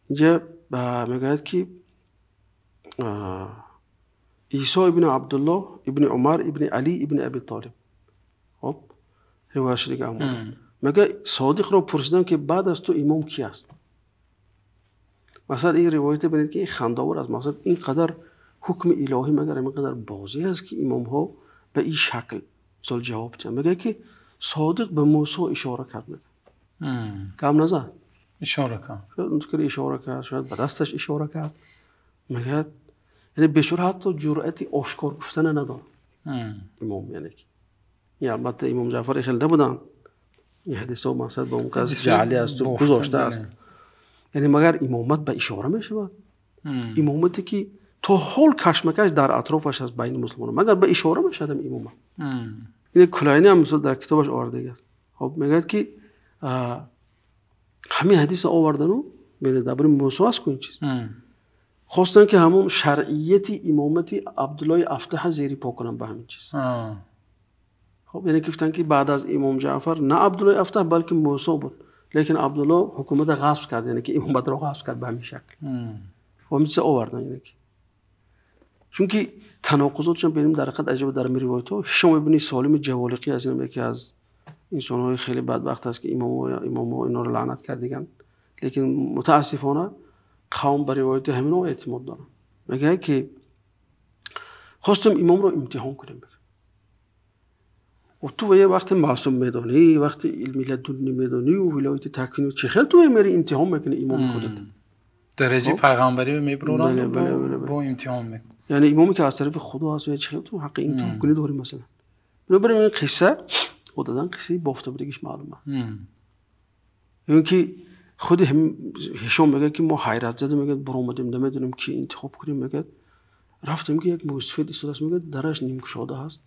Инҷа мегӯяд, ки Исо ибни Абдуллоҳ ибни Умар ибни Али ибни Аби Толиб, хоб, ривоят шудагӣ омада, мегӯяд, Содиқро пурсидам, ки баъд аз ту имом ки аст? Масалан, ин ривояте бинед, ки хандаовар аст. Мақсад, ин қадар ҳукми илоҳӣ магар ин қадар бозӣ аст, ки имомҳо ба ин шакл мисол ҷавоб диҳанд? Мегӯяд, ки Содиқ ба Мусо ишора кард, мегӯяд, гап назад, ишора кард, шояд ишора кард, шояд ба дасташ ишора кард. Мегӯяд, яъне бешур ҳатто ҷуръати ошкор гуфтана надорад имом. Яъне ки албатта имом Ҷаъфар хеле набуданд, ин ҳадисҳо мақсад ба он кас ҷаълӣ асту гузошта аст. Яъне магар имомат ба ишора мешавад? Имомате ки то ҳол кашмакаш дар атрофаш аст байни мусулмонон, магар ба ишора мешавад имомат? Ин Кулайни ҳам мисол дар китобаш овардагӣ аст. Хоб, мегӯяд, ки ҳамин ҳадисро овардану бинед, дар бораи Мусо аст ку ин чиз, хостанд, ки ҳамон шаръияти имомати Абдуллоҳи Афтаҳа зери по кунанд ба ҳамин чиз. Хоб, яъне гуфтанд, ки баъд аз имом Ҷаъфар на Абдуллоҳи Афтаҳ, балки Мусо буд, лекин Абдуллоҳ ҳукуматро ғасб кард, яъне ки имоматро ғасб кард ба ҳамин шакл. Хоб, ҳамин чизро оварданд, яъне ки чунки таноқузотшон бинем дар ҳақиқат аҷиба дар ҳамин ривоятҳо. Ҳишом ибни Солими Ҷаволиқӣ аз ин яке аз инсонҳои хеле бадбахт аст, ки имомҳо инҳоро лаънат кардиганд, лекин мутаассифона қавм ба ривояти ҳаминҳо эътимод доранд. Мегӯяд, ки хостем имомро имтиҳон кунем. Ту як вақте маъсум медонӣ, вақте илми ладунни медонӣ ва вилояти таквинӣ, чӣ хел ту мери имтиҳон мекунӣ имоми худат? Дараҷаи пайғамбарӣ мебароранд, бо имтиҳон мекунанд. Яъне имоме ки аз тарафи худо аст, чӣ хел ту ҳаққи имтиҳон кунӣ дорӣ масалан? Бинобар ин қисса одатан қиссаи бофта будагиш маълум аст. Ё ки худи Ҳишом мегӯяд, ки мо ҳайрат зада, мегӯяд, баромадем, намедонем ки интихоб кунем, мегӯяд, рафтем, ки як мӯйсафед истодааст, мегӯяд, дараш нимкушода ҳаст.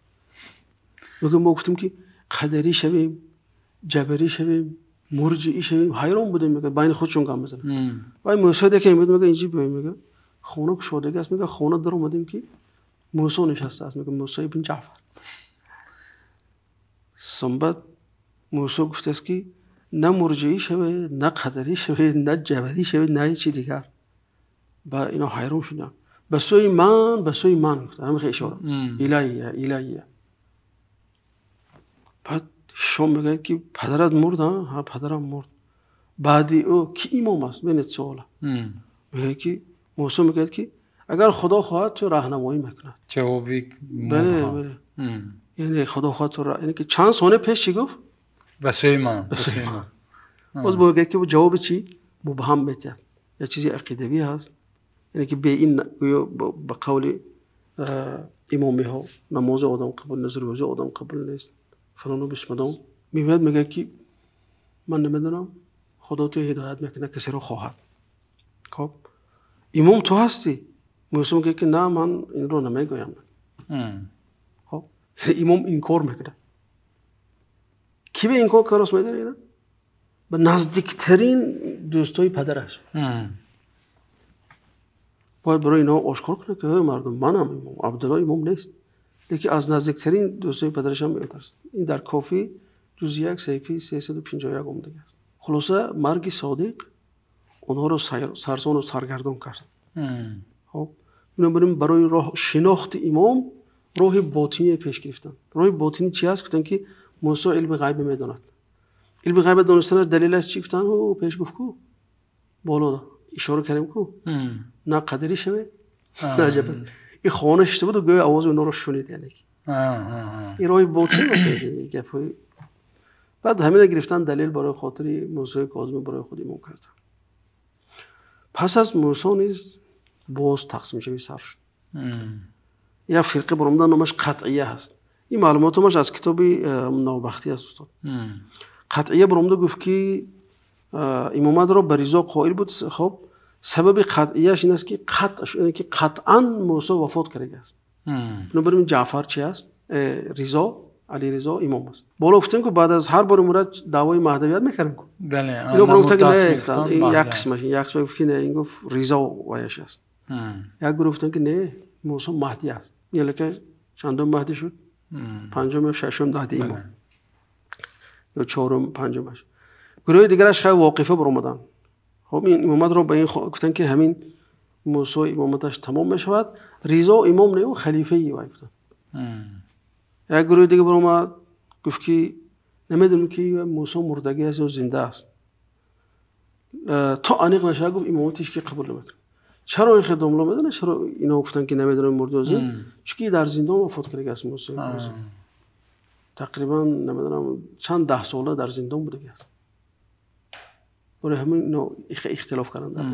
Мегӯяд, мо гуфтем, ки қадарӣ шавем, ҷабарӣ шавем, мурҷиӣ шавем, ҳайрон будем, мегӯяд, байни худшон гап мезананд. Вай мӯйсафед яке мегӯяд, инҷи биёем, мегӯяд, хона кушодагӣ аст, мегӯяд, хона даромадем, ки Мусо нишастааст, мегӯяд, Мусо ибн Ҷаъфар. Сумбат Мусо гуфтааст, ки на мурҷиӣ шавед, на қадарӣ шавед, на ҷабарӣ шавед, на ҳеҷ чи дигар. Ба ино ҳайрон шуданд. Ба сӯи ман, ба сӯи ман гуфта, ҳамин хел ишора. Илайя, илайя. Баъд Ҳишом мегӯяд, ки падарат мурд, ҳа, падарам мурд. Баъди ӯ ки имом аст? Бинед савола. Мегӯяд, ки Мусо мегӯяд, ки Агар Худо хоҳад ту роҳнамоӣ мекунад. Ҷавоби бале, бале. Яъне Худо хоҳад ту, яъне ки чанд сония пеш чӣ гуфт? Ба сӯи ман, ба сӯи ман. Боз мегӯяд ки ҷавоби чӣ? Мубҳам метиҳад. Як чизи ақидавӣ ҳаст. Яъне ки бе ин гӯё ба қавли имомиҳо намози одам қабул нест, рӯзаи одам қабул нест. Фалон ва бисмадон. Мегӯяд, мегӯяд ки ман намедонам, Худо ту ҳидоят мекунад касеро хоҳад. Хуб, имом ту ҳастӣ. Мӯсо мегӯяд ки на, ман инро намегӯям. Хуб, имом инкор мекунад. Кӣ ба инкор кард медонӣ? Ба наздиктарин дӯстои падараш. Бояд барои инҳо ошкор кунад ки мардум, манам имом, Абдуллоҳ имом нест. Лекин аз наздиктарин дӯстои падараш ҳам метарсад. Ин дар Кофӣ ҷузъи 1 саҳифаи 351 омадааст. Хулоса марги Содиқ онҳоро сарсон ва саргардон кард. Хуб, бинобарин барои роҳ шинохти имом роҳи ботинӣ пеш гирифтанд. Роҳи ботинӣ чӣ ҳаст? Гуфтанд ки Мӯсо илми ғайб медонад. Илми ғайб донистан далелаш чӣ? Гуфтанд ӯ пеш гуфт ку боло ишора кардем ку на қадри шаве на ҷабр. Ин хона шишта буд ва гӯё овози онҳоро шунид. Яъне ин роҳи ботинӣ аст. Гапҳои баъд ҳамина гирифтан далел барои хотири Мӯсои Козим барои худ имом карданд. Пас аз Мӯсо низ боз тақсим шуд, сар шуд. Як фирқа баромадан номаш Қатъия ҳаст. Ин маълумоташ аз китоби Навбахтӣ аст устод. Қатъия баромада гуфт ки имоматро ба Ризо қоил буд. Хуб, сабаби қатъияш ин аст ки қатъан Мӯсо вафот кардааст. Бинобарин Ҷаъфар чӣ аст? Ризо, Али Ризо имом аст. Боло гуфтем ки баъд аз ҳар бор мурад даъвои маҳдавият мекардем ку. Бале, инро гуфтанд ки не, як қисмаш, як қисм гуфт ки не, ин гуфт Ризо ваяш аст. Як гурӯҳ гуфтанд ки не, Мӯсо маҳдӣ аст. Яъне ки чандум маҳдӣ шуд? Панҷум ё шашум маҳдӣ имом. Ё чорум, панҷумаш. Гурӯҳи дигараш хеле воқифа баромаданд. Хуб, ин имоматро ба ин гуфтанд ки ҳамин Мӯсо имоматаш тамом мешавад, Ризо имом не, ӯ халифаи вай гуфтанд. Як гурӯҳи дига баромад гуфт ки намедонем ки Мӯсо мурдагӣ аст ё зинда аст. То аниқ нашавад гуфт имоматиш ки қабул намекунад. Чаро ин хидмат медонад? Чаро инҳо гуфтанд ки намедонем мурда ё зинда? Чунки дар зиндон вафот кардааст Мӯсо. Тақрибан намедонам чанд даҳ сола дар зиндон будааст. Барои ҳамин инҳо ихтилоф карданд дар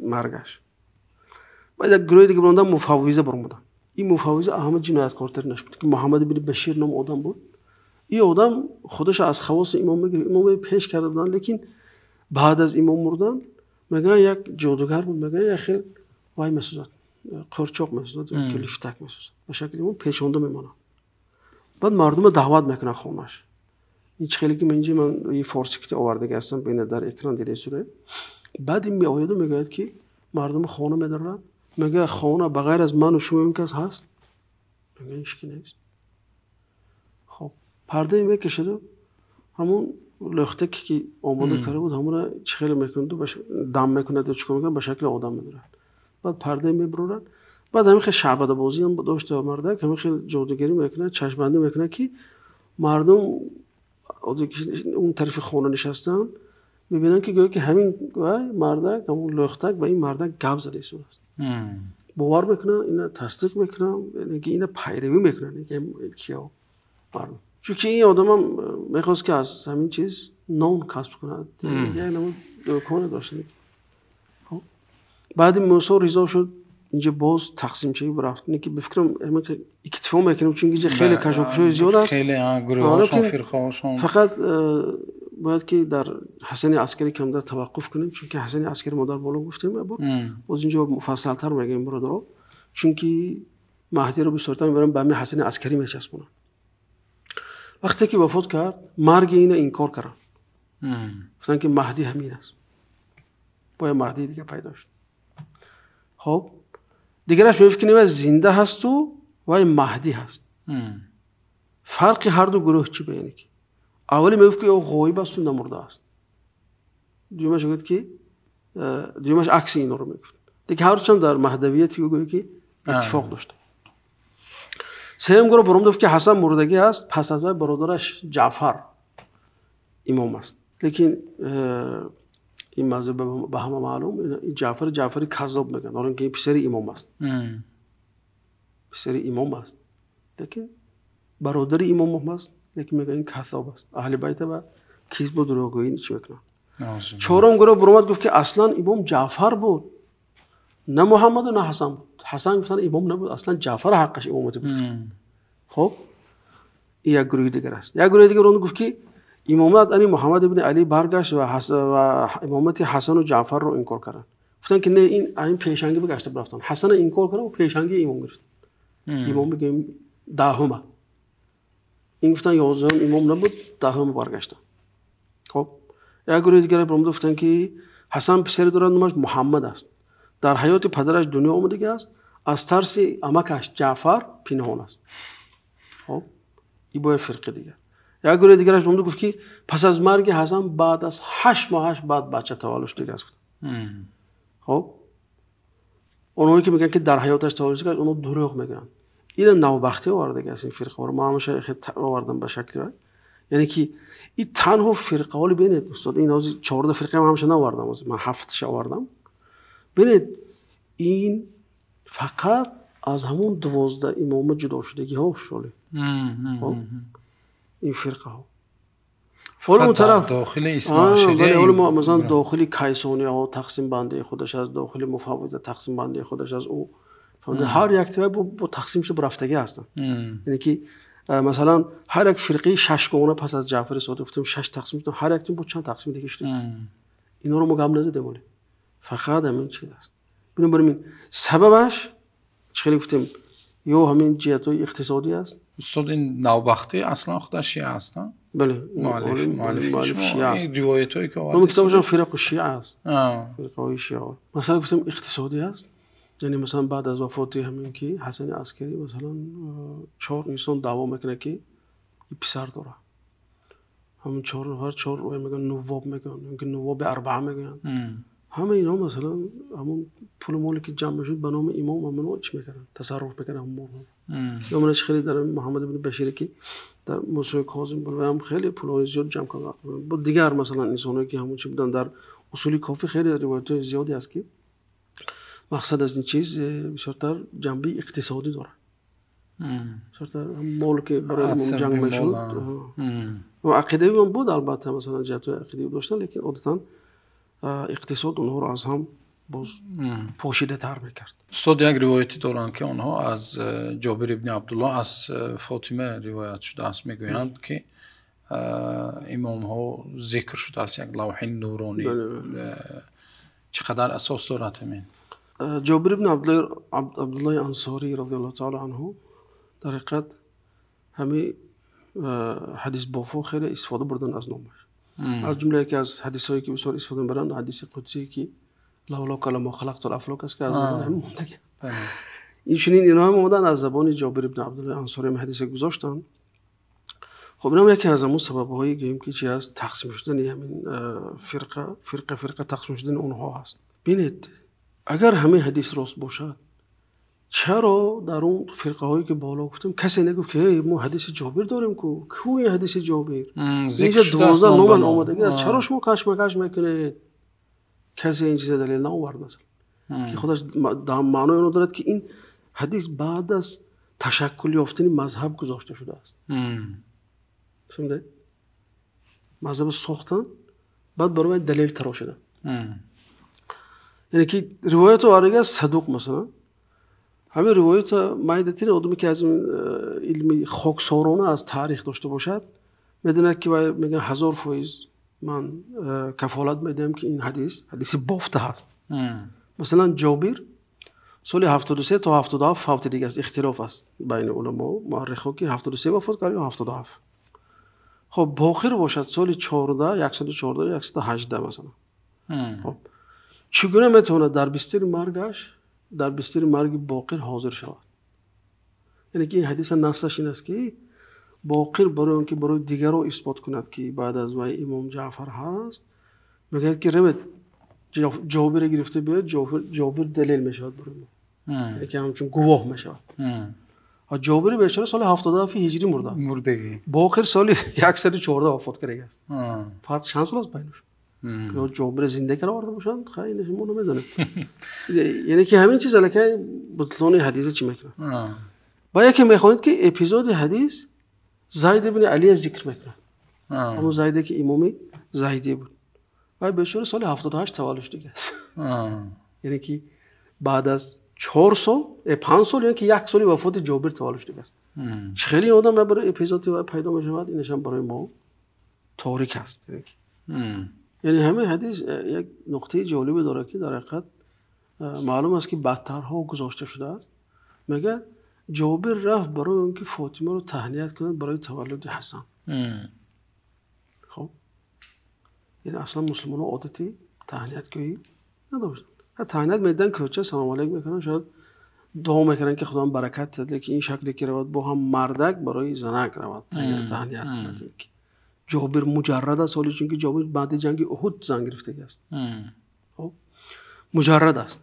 маргаш. Баъд як гурӯҳи дига баромаданд, муфаввиза баромаданд. Ин муфаввиза аҳмад ҷинояткортар нашуд ки Муҳаммад ибн Башир ном одам буд. Ин одам худаш аз хавоси имом мегирифт, имом пеш карда буданд, лекин баъд аз имом мурдан мегӯянд як ҷодугар буд, мегӯянд як хел вай месӯзад, қурчоқ месӯзад, ки лифтак месӯзад, ба шакли имом печонда мемонад. Баъд мардумро даъват мекунад хонааш. Ин чӣ хеле ки ман инҷа ман ин форсӣ ки овардагӣ ҳастам, бинед дар экран дида сура. Баъд ин меояду мегӯяд ки мардум хона медорад, мегӯяд хона ба ғайр аз ман ва шумо ин кас ҳаст? Мегӯяд ҳеҷ ки нест. Хуб, парда мекашаду ҳамон лӯхтаке ки омода карда буд, ҳамонро чӣ хеле мекунаду дам мекунад ё чӣ кор мекунад, ба шакли одам медорад. Баъд парда мебурад. Баъд ҳамин хел шаъбадабозӣ ҳам дошта мардак, ҳамин хел ҷодугарӣ мекунад, чашмбандӣ мекунад ки мардум он тарафи хона нишастанд, мебинанд ки гӯё ки ҳамин мардак, ҳамон лӯхтак ба ин мардак гап зада истодааст. Бовар мекунанд, ина тасдиқ мекунанд, ина пайравӣ мекунанд киё мардум. Чунки ин одамам мехост ки аз ҳамин чиз нон касб кунад, як намуд дӯконе дошт. Баъди Мӯсо Ризо шуд, инҷа боз тақсимшавӣ рафт. Не ки ба фикрам ҳамин иктифо мекунем, чунки инҷа хеле кашокашҳои зиёд аст. Хеле гурӯҳҳошон, фирқаҳошон. Фақат бояд ки дар Ҳасани Аскарӣ камтар таваққуф кунем, чунки Ҳасани Аскарӣ мо дар боло гуфтем, боз инҷо муфассалтар мегӯем бародаро, чунки Маҳдиро бисёртар мебарам ба ҳамин Ҳасани Аскарӣ мечаспонам. Вақте ки вафот кард, марги ина инкор карданд. Гуфтанд ки Маҳдӣ ҳамин аст. Бояд Маҳдии дига пайдо шуд. Хуб, дигараш мегуфт ки не, зинда ҳасту вай Маҳдӣ ҳаст. Фарқи ҳар ду гурӯҳ чӣ баёне ки? Аввалӣ мегуфт ки ӯ ғоиб асту намурда аст. Дуюмаш мегуфт ки дуюмаш акси инро мегуфт. Лекин ҳарчанд дар маҳдавияти ӯ гӯё ки иттифоқ дошт. Сеюм гурӯҳ баромад гуфт ки Ҳасан мурдагӣ аст, пас аз вай бародараш Ҷаъфар имом аст. Лекин Ин мазҳаб ба ҳама маълум, ин Ҷаъфар Ҷаъфари каззоб мегӯянд, ҳол ки ин писари имом аст. Писари имом аст, лекин бародари имом ҳам аст, лекин мегӯянд ин каззоб аст. Аҳли байт ба кизб ва дурӯғгӯӣ чӣ мекунанд? Чорум гурӯҳ баромад гуфт ки аслан имом Ҷаъфар буд, на Муҳаммад ва на Ҳасан буд. Ҳасан гуфтан имом набуд, аслан Ҷаъфар ҳаққаш имомат буд. Хуб, ин як гурӯҳи дигар аст. Як гурӯҳи дигар он гуфт ки имомат ани Муҳаммад ибн Алӣ баргашт ва имомати Ҳасан ва Ҷаъфарро инкор карданд. Гуфтанд ки не, ин пешангӣ бигашта рафтанд. Ҳасанро инкор карданд ва пешангии имом гирифтанд. Имом мегӯем даҳум. Ин гуфтанд 11 имом набуд, даҳум баргаштанд. Хуб, як гурӯҳи дигар баромад гуфтанд ки Ҳасан писаре дорад номаш Муҳаммад аст. Дар ҳаёти падараш дунё омадагӣ аст, аз тарси амакаш Ҷаъфар пинҳон аст. Хуб, ин бо як фирқаи дигар. Як гурӯҳи дигараш баромад гуфт ки пас аз марги Ҳасан баъд аз 8 моҳаш баъд бача таваллуд шудагӣ аст. Хуб, онҳое ки мегӯянд ки дар ҳаёташ таваллуд шудагӣ аст, онҳо дурӯғ мегӯянд. Ина навбахтӣ овардагӣ аст ин фирқаҳоро. Ман ҳамеша овардам ба шакли вай. Яъне ки ин танҳо фирқаҳоро бинед устод, ин ҳозир 14 фирқа ман ҳамеша наовардам, ҳозир ман 7-ша овардам. Бинед, ин фақат аз ҳамон 12 имома ҷудо шудагиҳо шуд. Ин фирқаҳо. Фақат дар дохили исноашария. Ҳоло мо масалан дохили кайсониҳо тақсимбандии худаш аст, дохили муфаввиза тақсимбандии худаш аст. Ҳар як тиба бо тақсим шуда рафтагӣ ҳастанд. Яъне ки масалан ҳар як фирқаи шашгона пас аз Ҷаъфари Содиқ гуфтем 6 тақсим шуд, ҳар як бо чанд тақсими дига шуда аст. Инҳоро мо гап назадем, вале фақат ҳамин чиз аст. Бинобар ин сабабаш чӣ хеле гуфтем, ё ҳамин ҷиҳатҳои иқтисодӣ аст. Устод, ин навбахтӣ аслан худаш шиа аст, на? Бале, муаллифи шиа аст. Ривоятҳое ки овардааст. Номи китобашон фирқу шиа аст. Фирқаҳои шиа. Масалан гуфтем иқтисодӣ аст. Яъне масалан баъд аз вафоти ҳамин ки Ҳасани Аскарӣ масалан 4 инсон даъво мекунад ки ин писар дорад. Ҳамон 4 нафар 4 мегӯянд нувоб мегӯянд, ё ки нувоби арбаа мегӯянд. Ҳама инҳо масалан ҳамон пулу моле ки ҷамъ мешуд ба номи имом ҳамонҳо чӣ мекарданд? Тасарруф мекарданд ҳамон молҳо. Ё ман хеле дар Муҳаммад ибн Башир ки дар Мусои Козим буд ва ҳам хеле пулҳои зиёд ҷамъ кард. Бо дигар масалан инсонҳое ки ҳамон чӣ буданд дар усули кофӣ хеле ривоятҳои зиёде аст ки мақсад аз ин чиз бисёртар ҷанбаи иқтисодӣ дорад. Бисёртар мол ки барои имом ҷанг мешуд ва ақидавӣ ҳам буд, албатта масалан ҷиҳатҳои ақидавӣ доштанд, лекин одатан иқтисод онҳоро аз ҳам боз пошидатар мекард. Устод, як ривояте доранд ки онҳо аз Ҷобир ибни Абдуллоҳ аз Фотима ривоят шудааст, мегӯянд ки имомҳо зикр шудааст як лавҳи нуронӣ. Чӣ қадар асос дорад ҳамин? Ҷобир ибни Абдуллоҳи Ансорӣ розияллоҳу таъоло анҳу дар ҳақиқат ҳамин ҳадисбофҳо хеле истифода бурданд аз номаш. Аз ҷумла яке аз ҳадисҳое ки бисёр истифода мебаранд ҳадиси қудсие ки лавлока лама халақтул афлок аст ки аз забони ҳамин мондагӣ. Инчунин инҳо ҳам омаданд аз забони Ҷобир ибни Абдуллоҳи Ансорӣ ҳамин ҳадиса гузоштанд. Хуб, инам яке аз ҳамон сабабҳое гӯем ки чи аст тақсим шудани ҳамин фирқа, фирқа тақсим шудани онҳо ҳаст. Бинед, агар ҳамин ҳадис рост бошад, чаро дар он фирқаҳое ки боло гуфтем касе нагуфт ки эй мо ҳадиси Ҷобир дорем ку? Ку ин ҳадиси Ҷобир? Инҷа 12 номаш омадагӣ аст, чаро шумо кашмакаш мекунед? Касе ин чиза далел наовард масалан. Ки худаш маънои онро дорад ки ин ҳадис баъд аз ташаккул ёфтани мазҳаб гузошта шудааст. Фаҳмидед? Мазҳаб сохтан, баъд барои далел тарошидан. Яъне ки ривоят овардагӣ аст садуқ масалан. Ҳамин ривоят майдатин одаме ки аз ин илми хоксорона аз таърих дошта бошад, медонад ки вай мегӯяд 1000% ман кафолат медиҳам ки ин ҳадис ҳадиси бофта ҳаст. Масалан Ҷобир соли 73 то 77 фавти дига аст, ихтилоф аст байни уламо муаррихо ки 73 вафот кард ё 77. Хоб, Боқир бошад соли 14, 114, 118 масалан. Хоб, чӣ гуна метавонад дар бистари маргаш, дар бистари марги Боқир ҳозир шавад? Яъне ки ин ҳадиса наслаш ин аст ки Боқир барои он ки барои дигарро исбот кунад ки баъд аз вай имом Ҷаъфар ҳаст, мегӯяд ки равед Ҷобирро гирифта биёед, Ҷобир далел мешавад барои мо, яъне ки ҳамчун гувоҳ мешавад. Ҷобири бечора соли 77 ҳиҷрӣ мурдааст. Мурдагӣ. Боқир соли 114 вафот кардагӣ аст. Фарқ чанд сол аст байнашон? Ё Ҷобир зинда карда оварда бошанд, хай инро мо намедонем. Яъне ки ҳамин чиз аллакай бутлони ҳадиса чӣ мекунад. Ба яке мехонед ки эпизоди ҳадис Зайд ибни Алия зикр мекунад. Ҳамон Зайде ки имоми Зайдӣ буд. Вай бечора соли 78 таваллуд шудааст. Яъне ки баъд аз 4 сол, 5 сол ё ки 1 соли вафоти Ҷобир таваллуд шудааст. Чӣ хеле одам барои эпизоди вай пайдо мешавад, инаш ҳам барои мо торик аст. Яъне ҳамин ҳадис як нуқтаи ҷолибе дорад ки дар ҳақиқат маълум аст ки бадтарҳо гузошта шудааст. Мегӯяд Ҷобир рафт барои он ки Фотимаро таҳният кунад барои таваллуди Ҳасан. Хоб, яъне аслан мусулмонҳо одати таҳниятгӯӣ надоштанд. Таҳният медиҳанд, кӯча салом алейкум мекунанд, шояд дуо мекунанд ки Худо баракат диҳад, лекин ин шакле ки равад бо ҳам мардак барои занак равад таҳният кунад. Ҷобир муҷаррад аст, ҳоло чунки Ҷобир баъди ҷанги Уҳуд зан гирифтагӣ аст. Хоб, муҷаррад аст.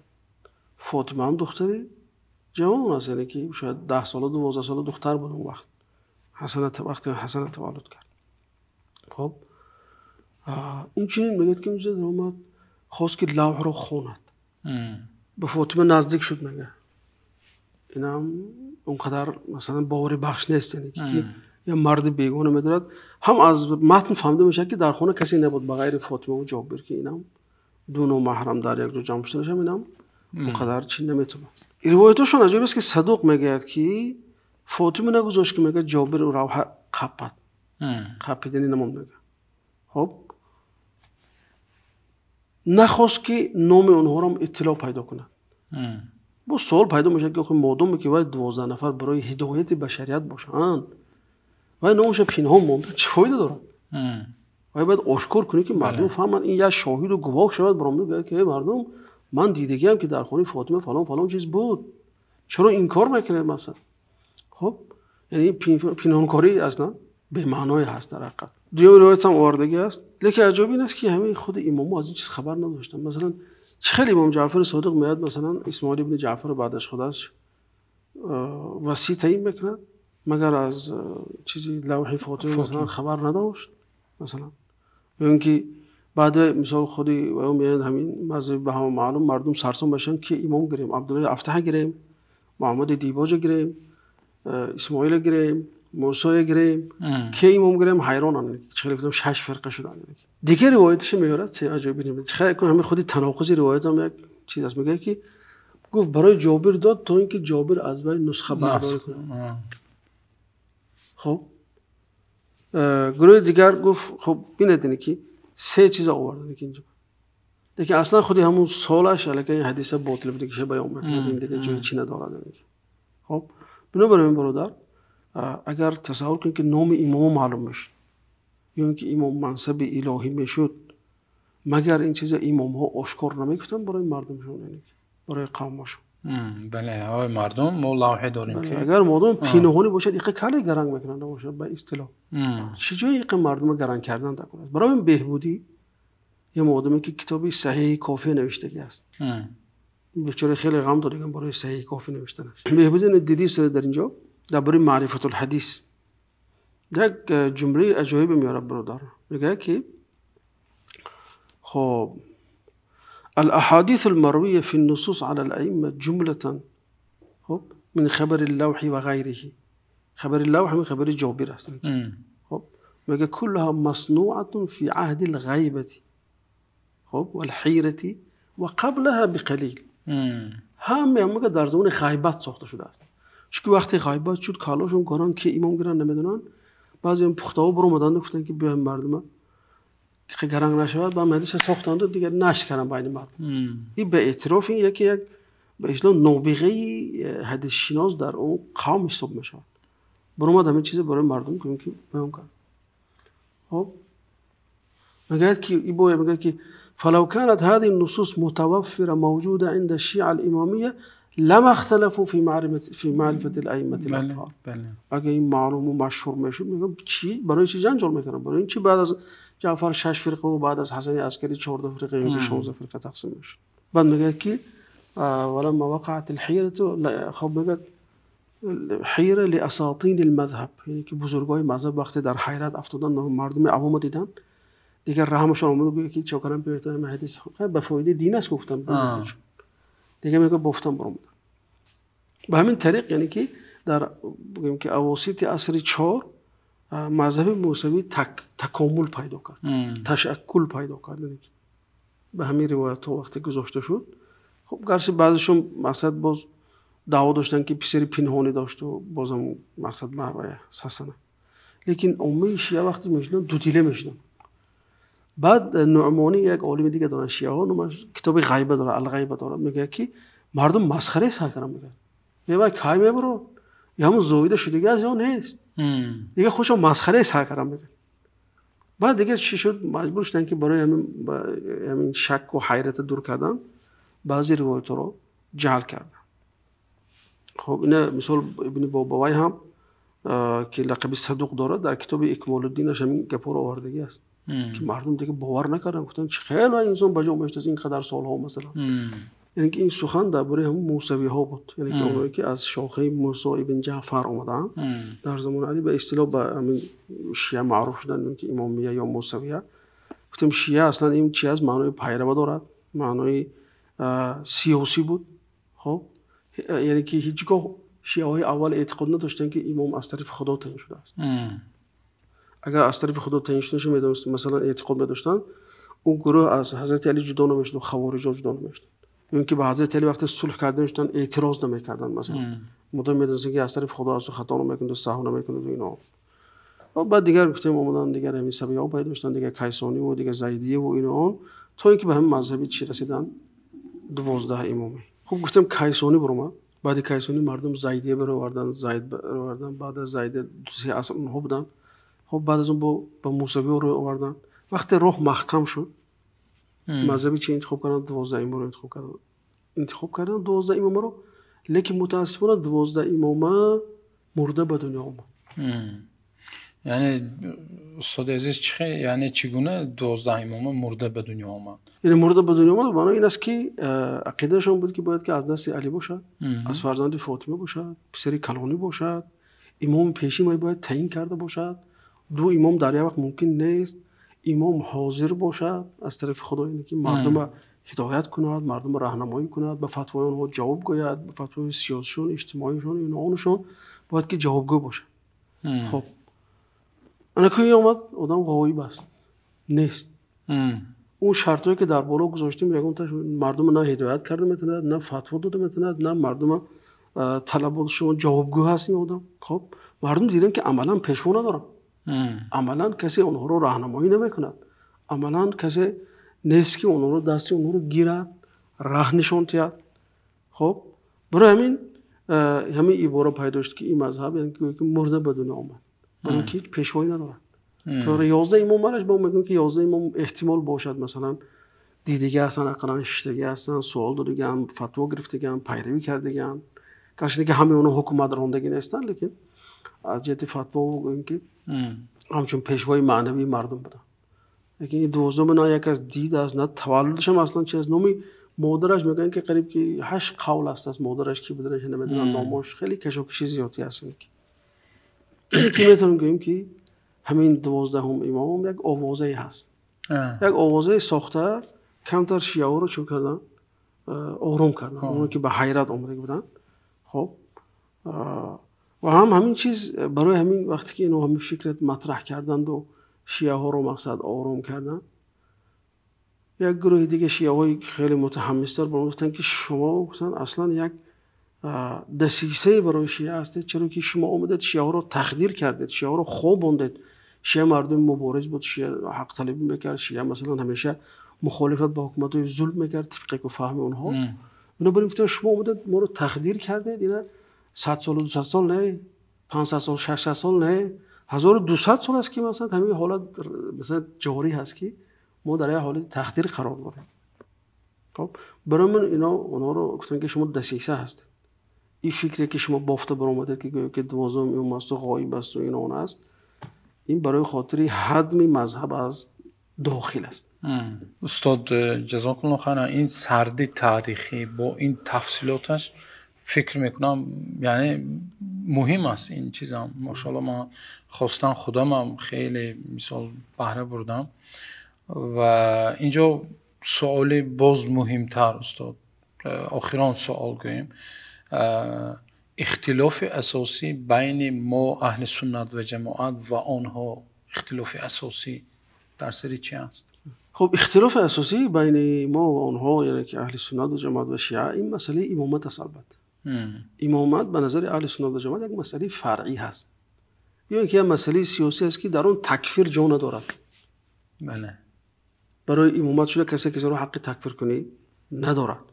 Фотима ҳам духтари ҷавон аст, яъне ки шояд 10 сола 12 сола духтар буд он вақт. Вақте Ҳасана таваллуд кард. Хоб, инчунин мегӯяд ки инҷо омад, хост ки лавҳро хонад. Ба Фотима наздик шуд, мегӯяд. Инам он қадар масалан боварӣ бахш нест, яъне ки як марди бегона медорад. Ҳам аз матн фаҳмида мешавад ки дар хона касе набуд ба ғайри Фотима ва Ҷобир, ки инам ду номаҳрам дар як ҷо ҷамъ шуданашам инам он қадар чӣ наметавонад. Ривояташон аҷиб аст ки Садуқ мегӯяд ки Фотима нагузошт ки мегӯяд Ҷобир равҳа қапад. Қапидани намонд мегӯяд. Хоб, нахост ки номи онҳоро иттилоъ пайдо кунад. Бо суол пайдо мешавад ки модоме ки вай 12 нафар барои ҳидояти башарият бошанд, вай номаша пинҳон монда чӣ фоида дорад? Вай бояд ошкор кунӣ ки мардум фаҳманд, ин як шоҳиду гувоҳ шавад, баромада гӯяд ки эй мардум, ман дидагиам ки дар хонаи Фотима фалон фалон чиз буд, чаро инкор мекунед масалан? Хоб, яъне пинҳонкорӣ аслан бемаъное ҳаст дар ҳақиқат. Дуюм ривоят ҳам овардагӣ аст, лекин аҷоиб ин аст ки ҳамин худи имомҳо аз ин чиз хабар надоштанд. Масалан чӣ хеле имом Ҷаъфари Содиқ меояд, масалан Исмоил ибни Ҷаъфар баъдаш худаш васӣ таъйин мекунад, магар аз чизи лавҳи Фотима масалан хабар надошт, масалан ё ин ки баъд мисол худи вай меояд, ҳамин мазҳаб ба ҳама маълум, мардум сарсон мешаванд ки имом гирем, Абдуллоҳи Афтаҳ гирем, Муҳаммади Дибоҷа гирем, Исмоил гирем, Мусоя гирем, ки имом гирем, ҳайронанд. Чӣ хеле гуфтам 6 фирқа шуданд. Дигар ривояташ меорад, се аҷоиб бинем. Чӣ хеле ҳамин худи таноқузи ривоят ҳам як чиз аст. Мегӯяд ки гуфт барои Ҷобир дод то инки Ҷобир аз вай нусха бардорӣ кунад. Хоб, гурӯҳи дигар гуфт хоб бинед ин ки се чиз оварданд ки инҷо. Лекин аслан худи ҳамон солаш аллакай ин ҳадиса ботил буд, ки баён мекунад, ин дигар ҷои чӣ надорад. Хоб, бинобар ин бародар, агар тасаввур кунед ки номи имомо маълум мешуд ё ин ки имом мансаби илоҳӣ мешуд, магар ин чиза имомҳо ошкор намекунанд барои мардумшон, яъне барои қавмашон? Бале, ой мардум, мо лавҳе дорем ки агар мардум пинҳонӣ бошад, иқа кале гаранг мекунанд, набошад ба истилоҳ. Чӣ ҷои иқа мардума гаранг кардан дар кор аст? Барои ин беҳбудӣ як одаме ки китоби саҳиҳи кофӣ навиштагӣ аст, бечора хеле ғам дорад барои саҳиҳи кофӣ навиштанаш. Беҳбудӣ дидӣ сар дар инҷо дар бораи маърифатул ҳадис як ҷумлаи аҷоибе меорад бародар. Мегӯяд ки хоб الأحاديث المروية في النصوص على الأئمة جملة من خبر اللوح وغيره. خبر اللوح من خبر جابر أصلا. كلها مصنوعة في عهد الغيبة والحيرة وقبلها بقليل. همه هم در زمان غیبت ساخته شده است. چون وقتی غیبت شد کالاشون گران که امام گران نمیدونن، بعضی هم پخته ها برآمدند و گفتن که بیایم مردم که گران نشود با حدیث ساختند و دیگر نشر کردن بین مردم. این به اعتراف این یکی یک به اصطلاح نابغه حدیث شناس در اون قوم حساب میشود. برآمد همین چیز برای مردم که بیان کرد. خب میگه که ای بوی میگه که فلو كانت هذه النصوص متوفرة موجودة عند الشيعة الإمامية لما اختلفوا في معرفة الأئمة الأطهار. اگه این معلوم و مشهور میشد میگم چی برای چی جنجال میکردن؟ برای این چی بعد از جعفر 6 فرقه و بعد از حسن عسکری 14 فرقه یا 16 فرقه تقسیم میشد. بعد میگه که ولما وقعت الحيرة، خب میگه حیره لاساطین المذهب، یعنی که بزرگای مذهب وقتی در حیرت افتادن مردم عوام دیدن Дигар раҳмашон омад, гӯяд ки чӣ кардам, биёед ҳамин ҳадис ба фоидаи дин аст, гуфтам. Дигар мегӯяд бофтам баромадам. Ба ҳамин тариқ, яъне ки дар бигӯем ки авосити асри 4 мазҳаби мусавӣ такомул пайдо кард, ташаккул пайдо кард. Яъне ки ба ҳамин ривоятҳо вақте гузошта шуд, хуб гарчи баъзешон мақсад боз даъво доштанд ки писари пинҳонӣ дошт ва бозам мақсад маҳвая ҳасана, лекин уммаи шиа вақте мешунанд дудила мешунанд. Баъд Нуъмонӣ як олими дига доранд шиаҳо, номаш китоби ғайба дорад, Алғайба дорад, мегӯяд ки мардум масхара сар карданд, мегӯяд мевай кай мебарод, ё ҳамун зоида шудагӣ аст ё нест, дигар худшон масхара сар карданд, мегӯяд. Баъд дигар чӣ шуд, маҷбур шуданд ки барои ҳамин шакку ҳайрата дур кардан баъзе ривоятҳоро ҷаҳл карданд. Хуб ина мисол Ибни Бобавай ҳам ки лақаби Садуқ дорад, дар китоби Икмолуддинаш ҳамин гапҳоро овардагӣ аст ки мардум дигар бовар накарданд, гуфтанд чӣ хеле инсон ба ҷо мешудааст ин қадар солҳо масалан. Яъне ки ин сухан дар бораи ҳамун мусавиҳо буд, яъне ки онҳое ки аз шохаи Мусо ибн Ҷаъфар омадаанд дар замони Али, ба истилоҳ ба ҳамин шиа маъруф шуданд, ки имомия ё мусавия. Гуфтем шиа аслан ин чи аст? Маънои пайрава дорад, маънои сиёсӣ буд. Хуб яъне ки ҳеҷ гоҳ шиаҳои аввал эътиқод надоштанд ки имом аз тарафи Худо таъин шудааст. Агар аз тарафи Худо таъин шудаша медонист, масалан эътиқод медоштанд, он гурӯҳ аз Ҳазрати Али ҷудо намешуд, хавориҷо ҷудо намешуд. Ё ин ки ба Ҳазрати Али вақте сулҳ карда мешуданд эътироз намекарданд, масалан мудом медонистанд ки аз тарафи Худо аст, хато намекунад, саҳв намекунад ва ино. Баъд дигар гуфтем омаданд дигар ҳамин сабиҳо пайдо шуданд, дигар Кайсонӣ ва дигар Зайдия ва ино он, то ин ки ба ҳамин мазҳаби чӣ расиданд, 12 имомӣ. Хуб гуфтем Кайсонӣ баромад, баъди Кайсонӣ мардум Зайдия бароварданд, Зайд бароварданд, баъд аз Зайдия 2-3 аср онҳо буданд. Хуб баъд аз он ба мусавиҳо рӯй оварданд. Вақте роҳ маҳкам шуд, мазҳаби чӣ интихоб карданд? 12 имомро интихоб карданд. Интихоб карданд 12 имомро, лекин мутаассифона 12 имома мурда ба дунё омад. Яъне устоди азиз, яъне чӣ гуна 12 имома мурда ба дунё омад? Яъне мурда ба дунё омад маънои ин аст ки ақидаашон буд ки бояд ки аз насли Али бошад, аз фарзанди Фотима бошад, писари калонӣ бошад, имоми пешин бояд таъин карда бошад, ду имом дар як вақт мумкин нест, имом ҳозир бошад аз тарафи Худо, яъне ки мардумро ҳидоят кунад, мардумро раҳнамоӣ кунад, ба фатвои онҳо ҷавоб гӯяд, ба фатвои сиёсишон, иҷтимоишон, ино оншон бояд ки ҷавобгӯ бошад. Хуб ана ки омад одам ғоиб аст, нест. Он шартҳое ки дар боло гузоштем, ягонташ мардумро на ҳидоят карда метавонад, на фатво дода метавонад, на мардумро талаботшон ҷавобгӯ ҳаст ин одам. Хуб мардум диданд ки амалан пешво надоранд, амалан касе онҳоро раҳнамоӣ намекунад, амалан касе нест ки онҳоро дасти онҳоро гирад, раҳ нишон диҳад. Хуб барои ҳамин ҳамин ибора пайдо шуд ки ин мазҳаб яъне ки мурда ба дунё омад, барои ки ҳеҷ пешвоӣ надорад. 11 имом мараш бо мегӯем ки 11 имом эҳтимол бошад, масалан дидагӣ ҳастанд, ақаллан шиштагӣ ҳастанд, суол додагианд, фатво гирифтагианд, пайравӣ кардагианд. Гарчанде ки ҳамаи онҳо ҳукумат рондагӣ нестанд, лекин аз ҷиҳати фатво гӯем ки ҳамчун пешвои маънавии мардум буданд. Лекин ин 12 на як аз дид аст, на таваллудаш ҳам аслан чи аст. Номи модараш мегӯянд ки қариб ки 8 қавл аст аз модараш ки буданаш намедонанд, номош хеле кашокаши зиёдӣ аст. Ки метавонем гӯем ки ҳамин 12 имом як овозае ҳаст, як овозаи сохта камтар шиаҳоро чун карданд, ором карданд, онҳое ки ба ҳайрат омада буданд. Хуб ва ҳам ҳамин чиз барои ҳамин вақте ки инҳо ҳамин фикрат матраҳ карданду шиаҳоро мақсад ором карданд, як гурӯҳи дига шиаҳои хеле мутаҳаммистар ба онҳо гуфтанд ки шумо гуфтанд аслан як дасисае барои шиа ҳастед, чаро ки шумо омадед шиаҳоро тақдир кардед, шиаҳоро хобондед. Шиа мардуми мубориз буд, шиа ҳақталабӣ мекард, шиа масалан ҳамеша мухолифат ба ҳукуматҳои зулм мекард тибқи фаҳми онҳо. Бинобар ин гуфтанд шумо омадед моро тақдир кардед, ина 100 сол, 200 сол не, 500 сол, 600 сол не, 1200 сол аст ки масалан ҳамин ҳолат масалан ҷорӣ ҳаст ки мо дар як ҳолати тақдир қарор дорем. Хуб барои ман ино онҳоро гуфтанд ки шумо дасиса ҳастед, ин фикре ки шумо бофта баромадед ки гӯё ки 12 имом аст ва ғоиб аст ва ино он аст, ин барои хотири ҳадми мазҳаб аз дохил аст. Устод ҷазокуллоҳ хайран, ин сарди таърихӣ бо ин тафсилоташ фикр мекунам яъне муҳим аст ин чизам. Машоаллоҳ ман хостан худамам хеле мисол баҳра бурдам. Ва инҷо суоли боз муҳимтар, устод, охирон суол гӯем. Ихтилофи асосӣ байни мо аҳли суннат ва ҷамоат ва онҳо, ихтилофи асосӣ дар сари чӣ аст? Хуб, ихтилофи асосӣ байни мо ва онҳо, яъне ки аҳли суннат ва ҷамоат ва шиа, ин масъалаи имомат аст. Албатта имомат ба назари аҳли суннат ва ҷамоат як масъалаи фаръӣ ҳаст, ё инки як масъалаи сиёсӣ аст, ки дар он такфир ҷо надорад. Бале, барои имомат шуда касе касеро ҳаққи такфир кунӣ надорад,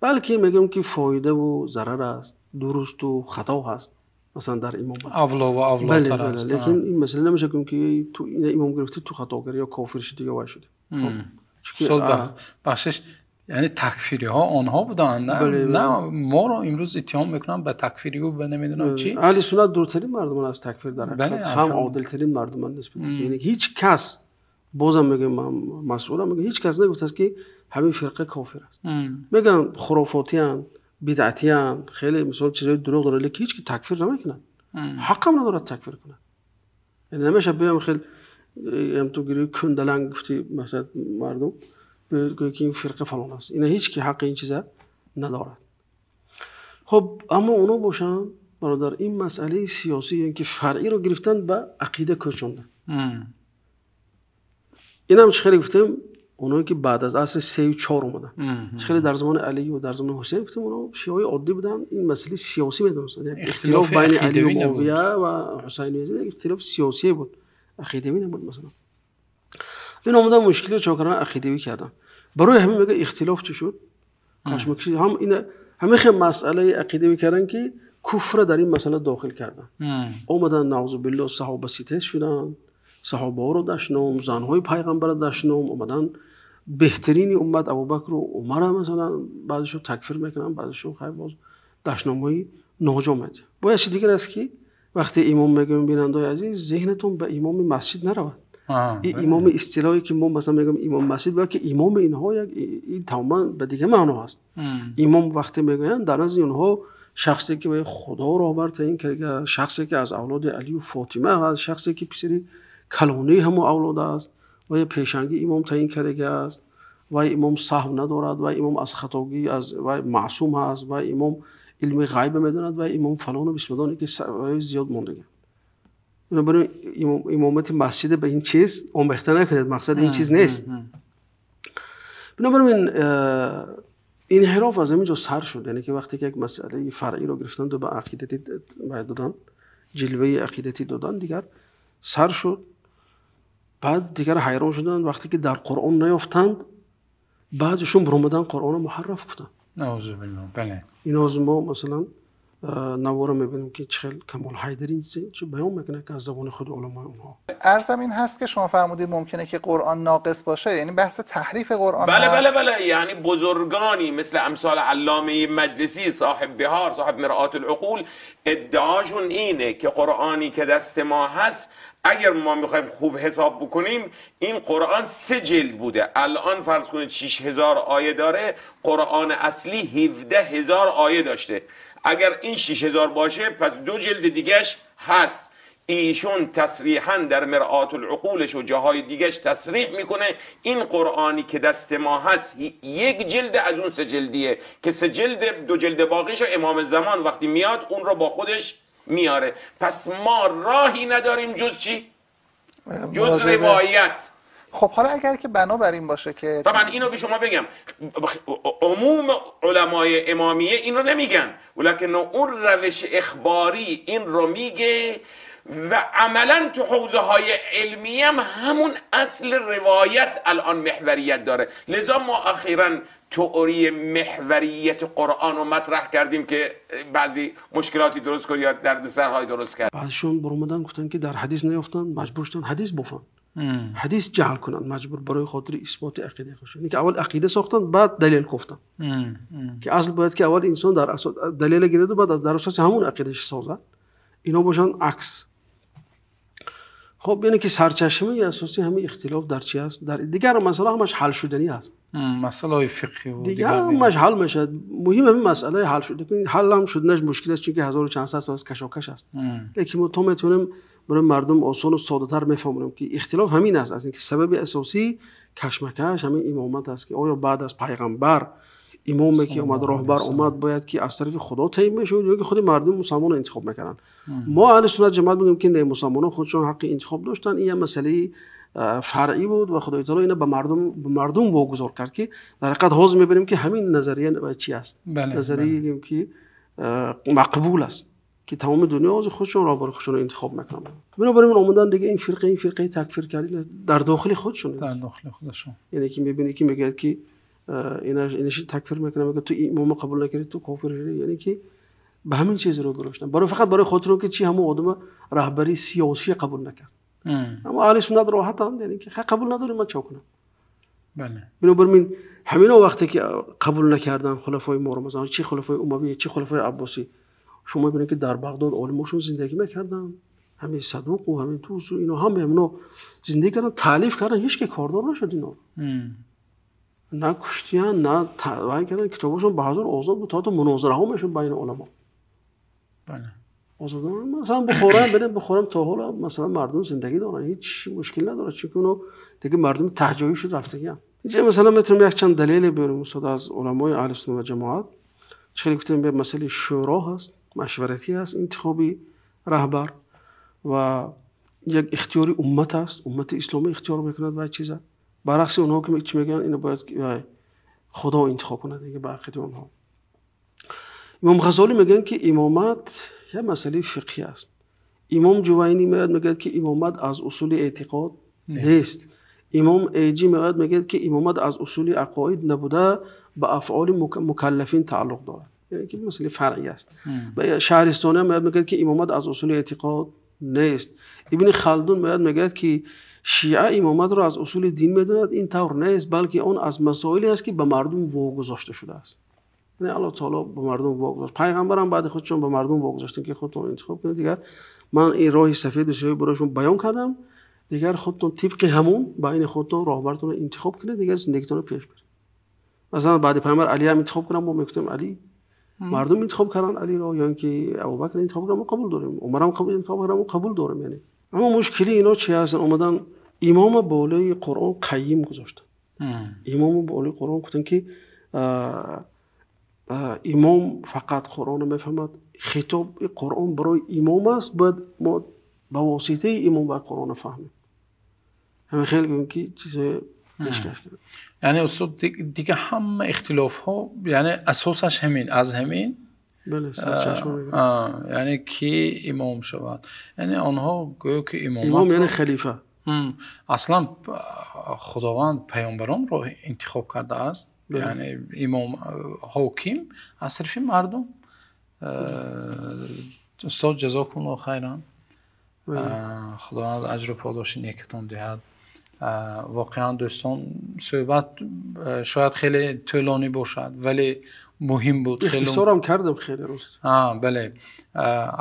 балки мегӯям ки фоида ва зарар аст, дуруст ва хато ҳаст, масалан дар имомат авло ва авлотар аст. Лекин ин масъала намешавад гуфт ки ту инро имом гирифтӣ, ту хато кардӣ ё кофир шудӣ ё вой шудӣ. Бахшиш, яъне такфириҳо онҳо буданд, на моро имрӯз иттиҳом мекунанд ба такфирӣ ва ба намедонам чӣ. Аҳли суннат дуртарин мардумон аз такфир дар ҳақиқат, ҳам одилтарин мардумон нисбат. Яъне ҳеҷ кас, бозам мегӯям ман масъулам, мегӯям ҳеҷ кас нагуфтааст ки ҳамин фирқа кофир аст. Мегӯянд хурофотианд, бидъатианд, хеле мисол чизҳои дурӯғ доранд, лекин ҳеҷ ки такфир намекунад, ҳақ ҳам надорад такфир кунад. Яъне намешавад биём хеле ҳам ту гирӣ кундаланг гуфтӣ масалан мардум гӯяд ки ин фирқа фалон аст. Ина ҳеҷ ки ҳақи ин чиза надорад. Хуб, аммо онҳо бошанд бародар, ин масъалаи сиёсӣ ё инки фаръиро гирифтан ба ақида кӯчонданд. Ин ҳам чӣ хеле гуфтем, онҳое ки баъд аз асри 3 ва 4 омаданд, чӣ хеле дар замони Алӣ ва дар замони Ҳусайн гуфтем, онҳо шиаҳои оддӣ буданд, ин масъалаи сиёсӣ медонистанд. Ихтилоф байни Алӣ ва Муовия ва Ҳусайн як ихтилофи сиёсӣ буд, ақидавӣ набуд масалан. Ин омаданд мушкилро чӣ карданд? Ақидавӣ карданд. Барои ҳамин мегӯяд ихтилоф чӣ шуд? Кашмакашӣ ҳам ин ҳамин хел масъалаи ақидавӣ карданд ки куфрро дар ин масъала дохил карданд. Омаданд наъӯзу биллоҳ саҳоба ситез шуданд, саҳобаҳоро дашном, занҳои пайғамбарро дашном, омаданд беҳтарини уммат Абубакр ва Умарро масалан баъзешон такфир мекунанд, баъзешон хайр боз дашномҳои ноҷо медиҳанд. Бояд чизи дигар аст ки вақте имом мегӯем, бинандаҳои азиз, зеҳнатон ба имоми масҷид наравад. Ин имоми истилоҳе ки мо масалан мегӯем имоми масҷид, балки имоми инҳо як ин тамоман ба дигар маъно аст. Имом вақте мегӯянд дар назди онҳо шахсе ки ба Худо роҳбар таъйин карда, шахсе ки аз авлоди Алӣ ва Фотима аст, шахсе ки писари калонии ҳамон авлод аст ва я пешанги имом таъйин карда аст, ва имом саҳв надорад, ва имом аз хатогӣ аз ва маъсум аст, ва имом илми ғайб медонад, ва имом фалон ва бисмадон ки зиёд мондагӣ. Бинобар ин имомати масҷид ба ин чиз омехта накунед, мақсад ин чиз нест. Бинобар ин инҳироф аз ҳамин ҷо сар шуд, яъне ки вақте ки як масъалаи фаръиро гирифтанд ва ба ақидатӣ доданд, ҷилваи ақидатӣ доданд, дигар сар шуд. Баъд дигар ҳайрон шуданд вақте ки дар Қуръон наёфтанд, баъзешон баромаданд Қуръонро муҳарраф гуфтанд. наъӯзу биллоҳ. Бале, ин аз мо масалан навора мебинем ки чӣ хел Камол Ҳайдарӣ чӣ баён мекунад ки аз забони худ уламои онҳо. عرضم این هست که شما فرمودید ممکنه که قرآن ناقص باشه، یعنی بحث تحریف قرآن. بله بله بله، یعنی بزرگانی مثل امثال علامه مجلسی صاحب بهار صاحب مرآة العقول ادعاشون اینه که قرآنی که دست ما هست اگر ما میخوایم خوب حساب بکنیم این قرآن 3 جلد بوده، الان فرض کنید 6000 آیه داره، قرآن اصلی 17000 آیه داشته، اگر این 6000 باشه پس 2 جلد دیگهش هست. ایشون تصریحا در مرآة العقولش و جاهای دیگهش تصریح میکنه این قرآنی که دست ما هست 1 جلد از اون 3 جلدیه که 3 جلد 2 جلد باقیش امام زمان وقتی میاد اون رو با خودش میاره. پس ما راهی نداریم جز چی؟ جز روایت. خب حالا اگر که بنا بر این باشه که طبعا اینو به شما بگم عموم علمای امامیه این رو نمیگن، ولکن اون روش اخباری این رو میگه و عملا تو حوزه های علمی هم همون اصل روایت الان محوریت داره. لذا ما اخیرا تئوری محوریت قرآن رو مطرح کردیم که بعضی مشکلاتی درست کرد یا دردسرهای درست کرد. بعضیشون برآمدن گفتن که در حدیث نیافتن، مجبور شدن حدیث بفن، حدیث جعل کنن، مجبور برای خاطر اثبات عقیده خودشون. که اول عقیده ساختن بعد دلیل گفتن. که اصل باید که اول انسان در اساس دلیل گیرد و بعد از در اساس همون عقیدهش سازد. اینا باشن عکس. خب یعنی که سرچشمه اساسی همه اختلاف در چی است؟ در دیگر مسئله همش حل شدنی است. مسئله فقهی و دیگر همش حل میشد. مهم همین مسئله حل شده. حل هم شدنش مشکل است چون که 1400 سال از کشاکش است. لیکن ما تو میتونیم барои мардум осон ва содатар мефаҳмонем, ки ихтилоф ҳамин аст, аз инки сабаби асосии кашмакаш ҳамин имомат аст, ки оё баъд аз пайғамбар имоме ки омад, роҳбар омад, бояд ки аз тарафи Худо таъйин мешуд ё ки худи мардум мусулмонон интихоб мекарданд. Мо аҳли суннат ҷамоат мегӯем, ки не, мусулмонон худашон ҳаққи интихоб доштанд, ин як масъалаи фаръӣ буд ва Худои таъоло инро ба мардум вогузор кард, ки дар ҳақиқат ҳоло мебинем, ки ҳамин назария чӣ аст, назарияе ки мақбул аст, ки тамоми дунё аз худашон роҳбари худашонро интихоб мекунанд. Бинобар ин омаданд дигар ин фирқа такфир карданд дар дохили худашон. Дар дохили худашон. Яъне ки мебинӣ ки мегӯяд ки инаш такфир мекунад, мегӯяд ту имомро қабул накардӣ, ту кофир шудӣ. Яъне ки ба ҳамин чиз рӯ гузоштанд. Барои фақат барои хотири инки чӣ ҳамон одам роҳбарии сиёсӣ қабул накард. Аммо аҳли суннат роҳатанд, яъне ки қабул надорем, ман чӣ кунам? Бале. Бинобар ин ҳамин вақте ки қабул накарданд хулафои моро, масалан чӣ хулафои умавӣ, чӣ хулафои аббосӣ, шумо мебинед ки дар Бағдод олимошон зиндагӣ мекарданд, ҳамин Садуқ ва ҳамин Тус ва инҳо ҳама инҳо зиндагӣ карданд, таълиф карданд, ҳеҷ ки кордор нашуд инҳо. На куштиян, на вай карданд, китобашон ба ҳазор озод буд, то мунозираҳо мешуд байни уламо. Бале. Озод. Масалан Бухоро ҳам бинед, Бухоро ҳам то ҳол масалан мардум зиндагӣ доранд, ҳеҷ мушкил надорад, чунки онҳо дигар мардум таҳҷоӣ шуд рафтагианд. Инҷо масалан метавонем як чанд далеле биёрем устод аз уламои аҳли суннат ва ҷамоат. Чӣ хеле гуфтем, масъалаи шӯро ҳаст, машваратӣ ҳаст, интихоби раҳбар ва як ихтиёри уммат аст, уммати исломӣ ихтиёр мекунад ва чиза. Баръакси онҳо ки чӣ мегӯянд, инро бояд Худо интихоб кунад, дигар ба ақидаи онҳо. Имом Ғазолӣ мегӯянд, ки имомат як масъалаи фиқҳӣ аст. Имом Ҷувайнӣ меояд мегӯяд, ки имомат аз усули эътиқод нест. Имом Эҷӣ меояд мегӯяд, ки имомат аз усули ақоид набуда, ба афъоли мукаллафин тааллуқ дорад. Яъне ки масъалаи фаръӣ аст. Шаҳристонӣ ҳам меояд мегӯяд, ки имомат аз усули эътиқод нест. Ибни Халдун меояд мегӯяд, ки шиа имоматро аз усули дин медонад, ин тавр нест, балки он аз масоиле аст, ки ба мардум вогузошта шудааст. Яъне Аллоҳ таъоло ба мардум вогузошт. Пайғамбар ҳам баъд худашон ба мардум вогузоштанд, ки худатон интихоб кунед. Дигар ман ин роҳи сафеду сиёҳро барои шумо баён кардам, дигар худатон тибқи ҳамон байни худатон роҳбаратонро интихоб кунед, дигар зиндагитонро пеш баред. Масалан баъд пайғамбар Алӣ ҳам интихоб кунанд, мо мегуфтем Алӣ. Мардум интихоб карданд Алиро, ё инки Абӯбакр интихоб карданд, мо қабул дорем. Умар ҳам интихоб карданд, мо қабул дорем. Яъне аммо мушкили инҳо чӣ ҳаст? Омаданд имомо болои Қуръон қайим гузоштанд. Имомо болои Қуръон гуфтанд, ки имом фақат Қуръонро мефаҳмад, хитоби Қуръон барои имом аст, бояд мо ба воситаи имом бояд Қуръонро фаҳмем. Ҳамин хеле гуфтем, ки чизҳои пешкаш кард. Яъне устод дигар ҳама ихтилофҳо, яъне асосаш ҳамин, аз ҳамин бале, сарчашма мегирад. Яъне ки имом шавад. Яъне онҳо гӯё ки имомат имом яъне халифа. Аслан Худованд паёмбаронро интихоб кардааст. Яъне имом ҳоким аз тарафи мардум. Устод ҷазокумуллоҳ хайран. Худованд аҷру подоши некатон диҳад. Воқеан дӯстон, суҳбат шояд хеле тӯлонӣ бошад, вале муҳим буд. Ихтисорам кардам хеле рост. Бале.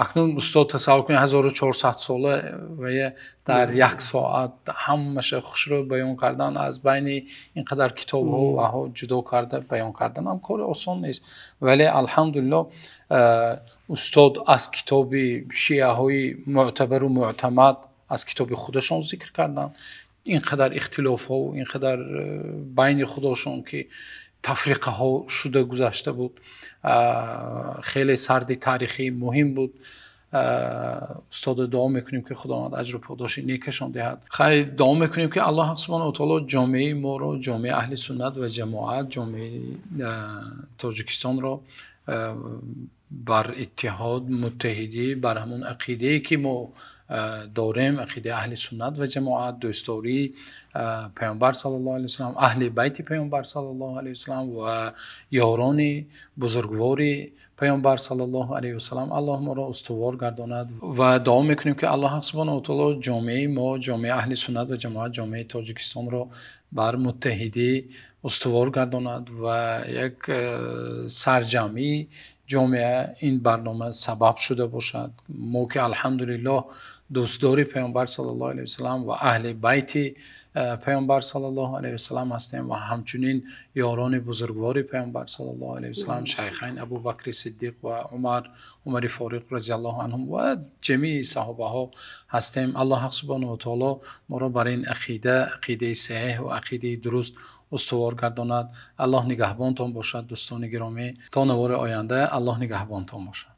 Акнун устод тасаввур кунед 1400 сола ва дар як соат ҳамаша хушрӯ баён кардан, аз байни ин қадар китобҳо ва ҷудо карда баён кардан ҳам кори осон нест. Вале алҳамдулиллоҳ устод аз китоби шиаҳои мӯътабару мӯътамад, аз китоби худашон зикр карданд. Ин қадар ихтилофҳо, ин қадар байни худошон ки тафриқаҳо шуда гузашта буд, хеле сарди таърихӣ муҳим буд. Устод дуо мекунем, ки Худованд аҷру подоши некашон диҳад. Хайр, дуо мекунем, ки Аллоҳ субҳонаҳу ва таъоло ҷомеаи моро, ҷомеаи аҳли суннат ва ҷамоат, ҷомеаи Тоҷикистонро бар иттиҳод, муттаҳидӣ, бар ҳамон ақидае ки мо дорем, ақидаи аҳли суннат ва ҷамоат, дӯстдории паёмбар саллаллоҳу алайҳи васаллам, аҳли байти паёмбар саллаллоҳу алайҳи васаллам ва ёрони бузургвори паёмбар саллаллоҳу алайҳи васаллам, Аллоҳ моро устувор гардонад. Ва дуо мекунем, ки Аллоҳ субҳонаҳу ва таъоло ҷомеаи мо, ҷомеаи аҳли суннат ва ҷамоат, ҷомеаи Тоҷикистонро бар муттаҳидӣ устувор гардонад ва як сарҷамъии ҷомеа ин барнома сабаб шуда бошад. Мо ки алҳамдулиллоҳ Дӯстдори Паёмбар саллаллоҳу алайҳи васаллам ва аҳли байти Паёмбар саллаллоҳу алайҳи васаллам ҳастем ва ҳамчунин ёрони бузургвори Паёмбар саллаллоҳу алайҳи васаллам, Шайхайн Абӯбакри Сиддиқ ва Умар, Умари Форуқ разияллоҳу анҳум ва ҷамеи саҳобаҳо ҳастем. Аллоҳ субҳонаҳу ва таъоло моро бар ин ақида, ақидаи саҳеҳ ва ақидаи дуруст устувор гардонад. Аллоҳ нигаҳбонатон бошад, дӯстони гиромӣ. То навори оянда, Аллоҳ нигаҳбонатон бошад.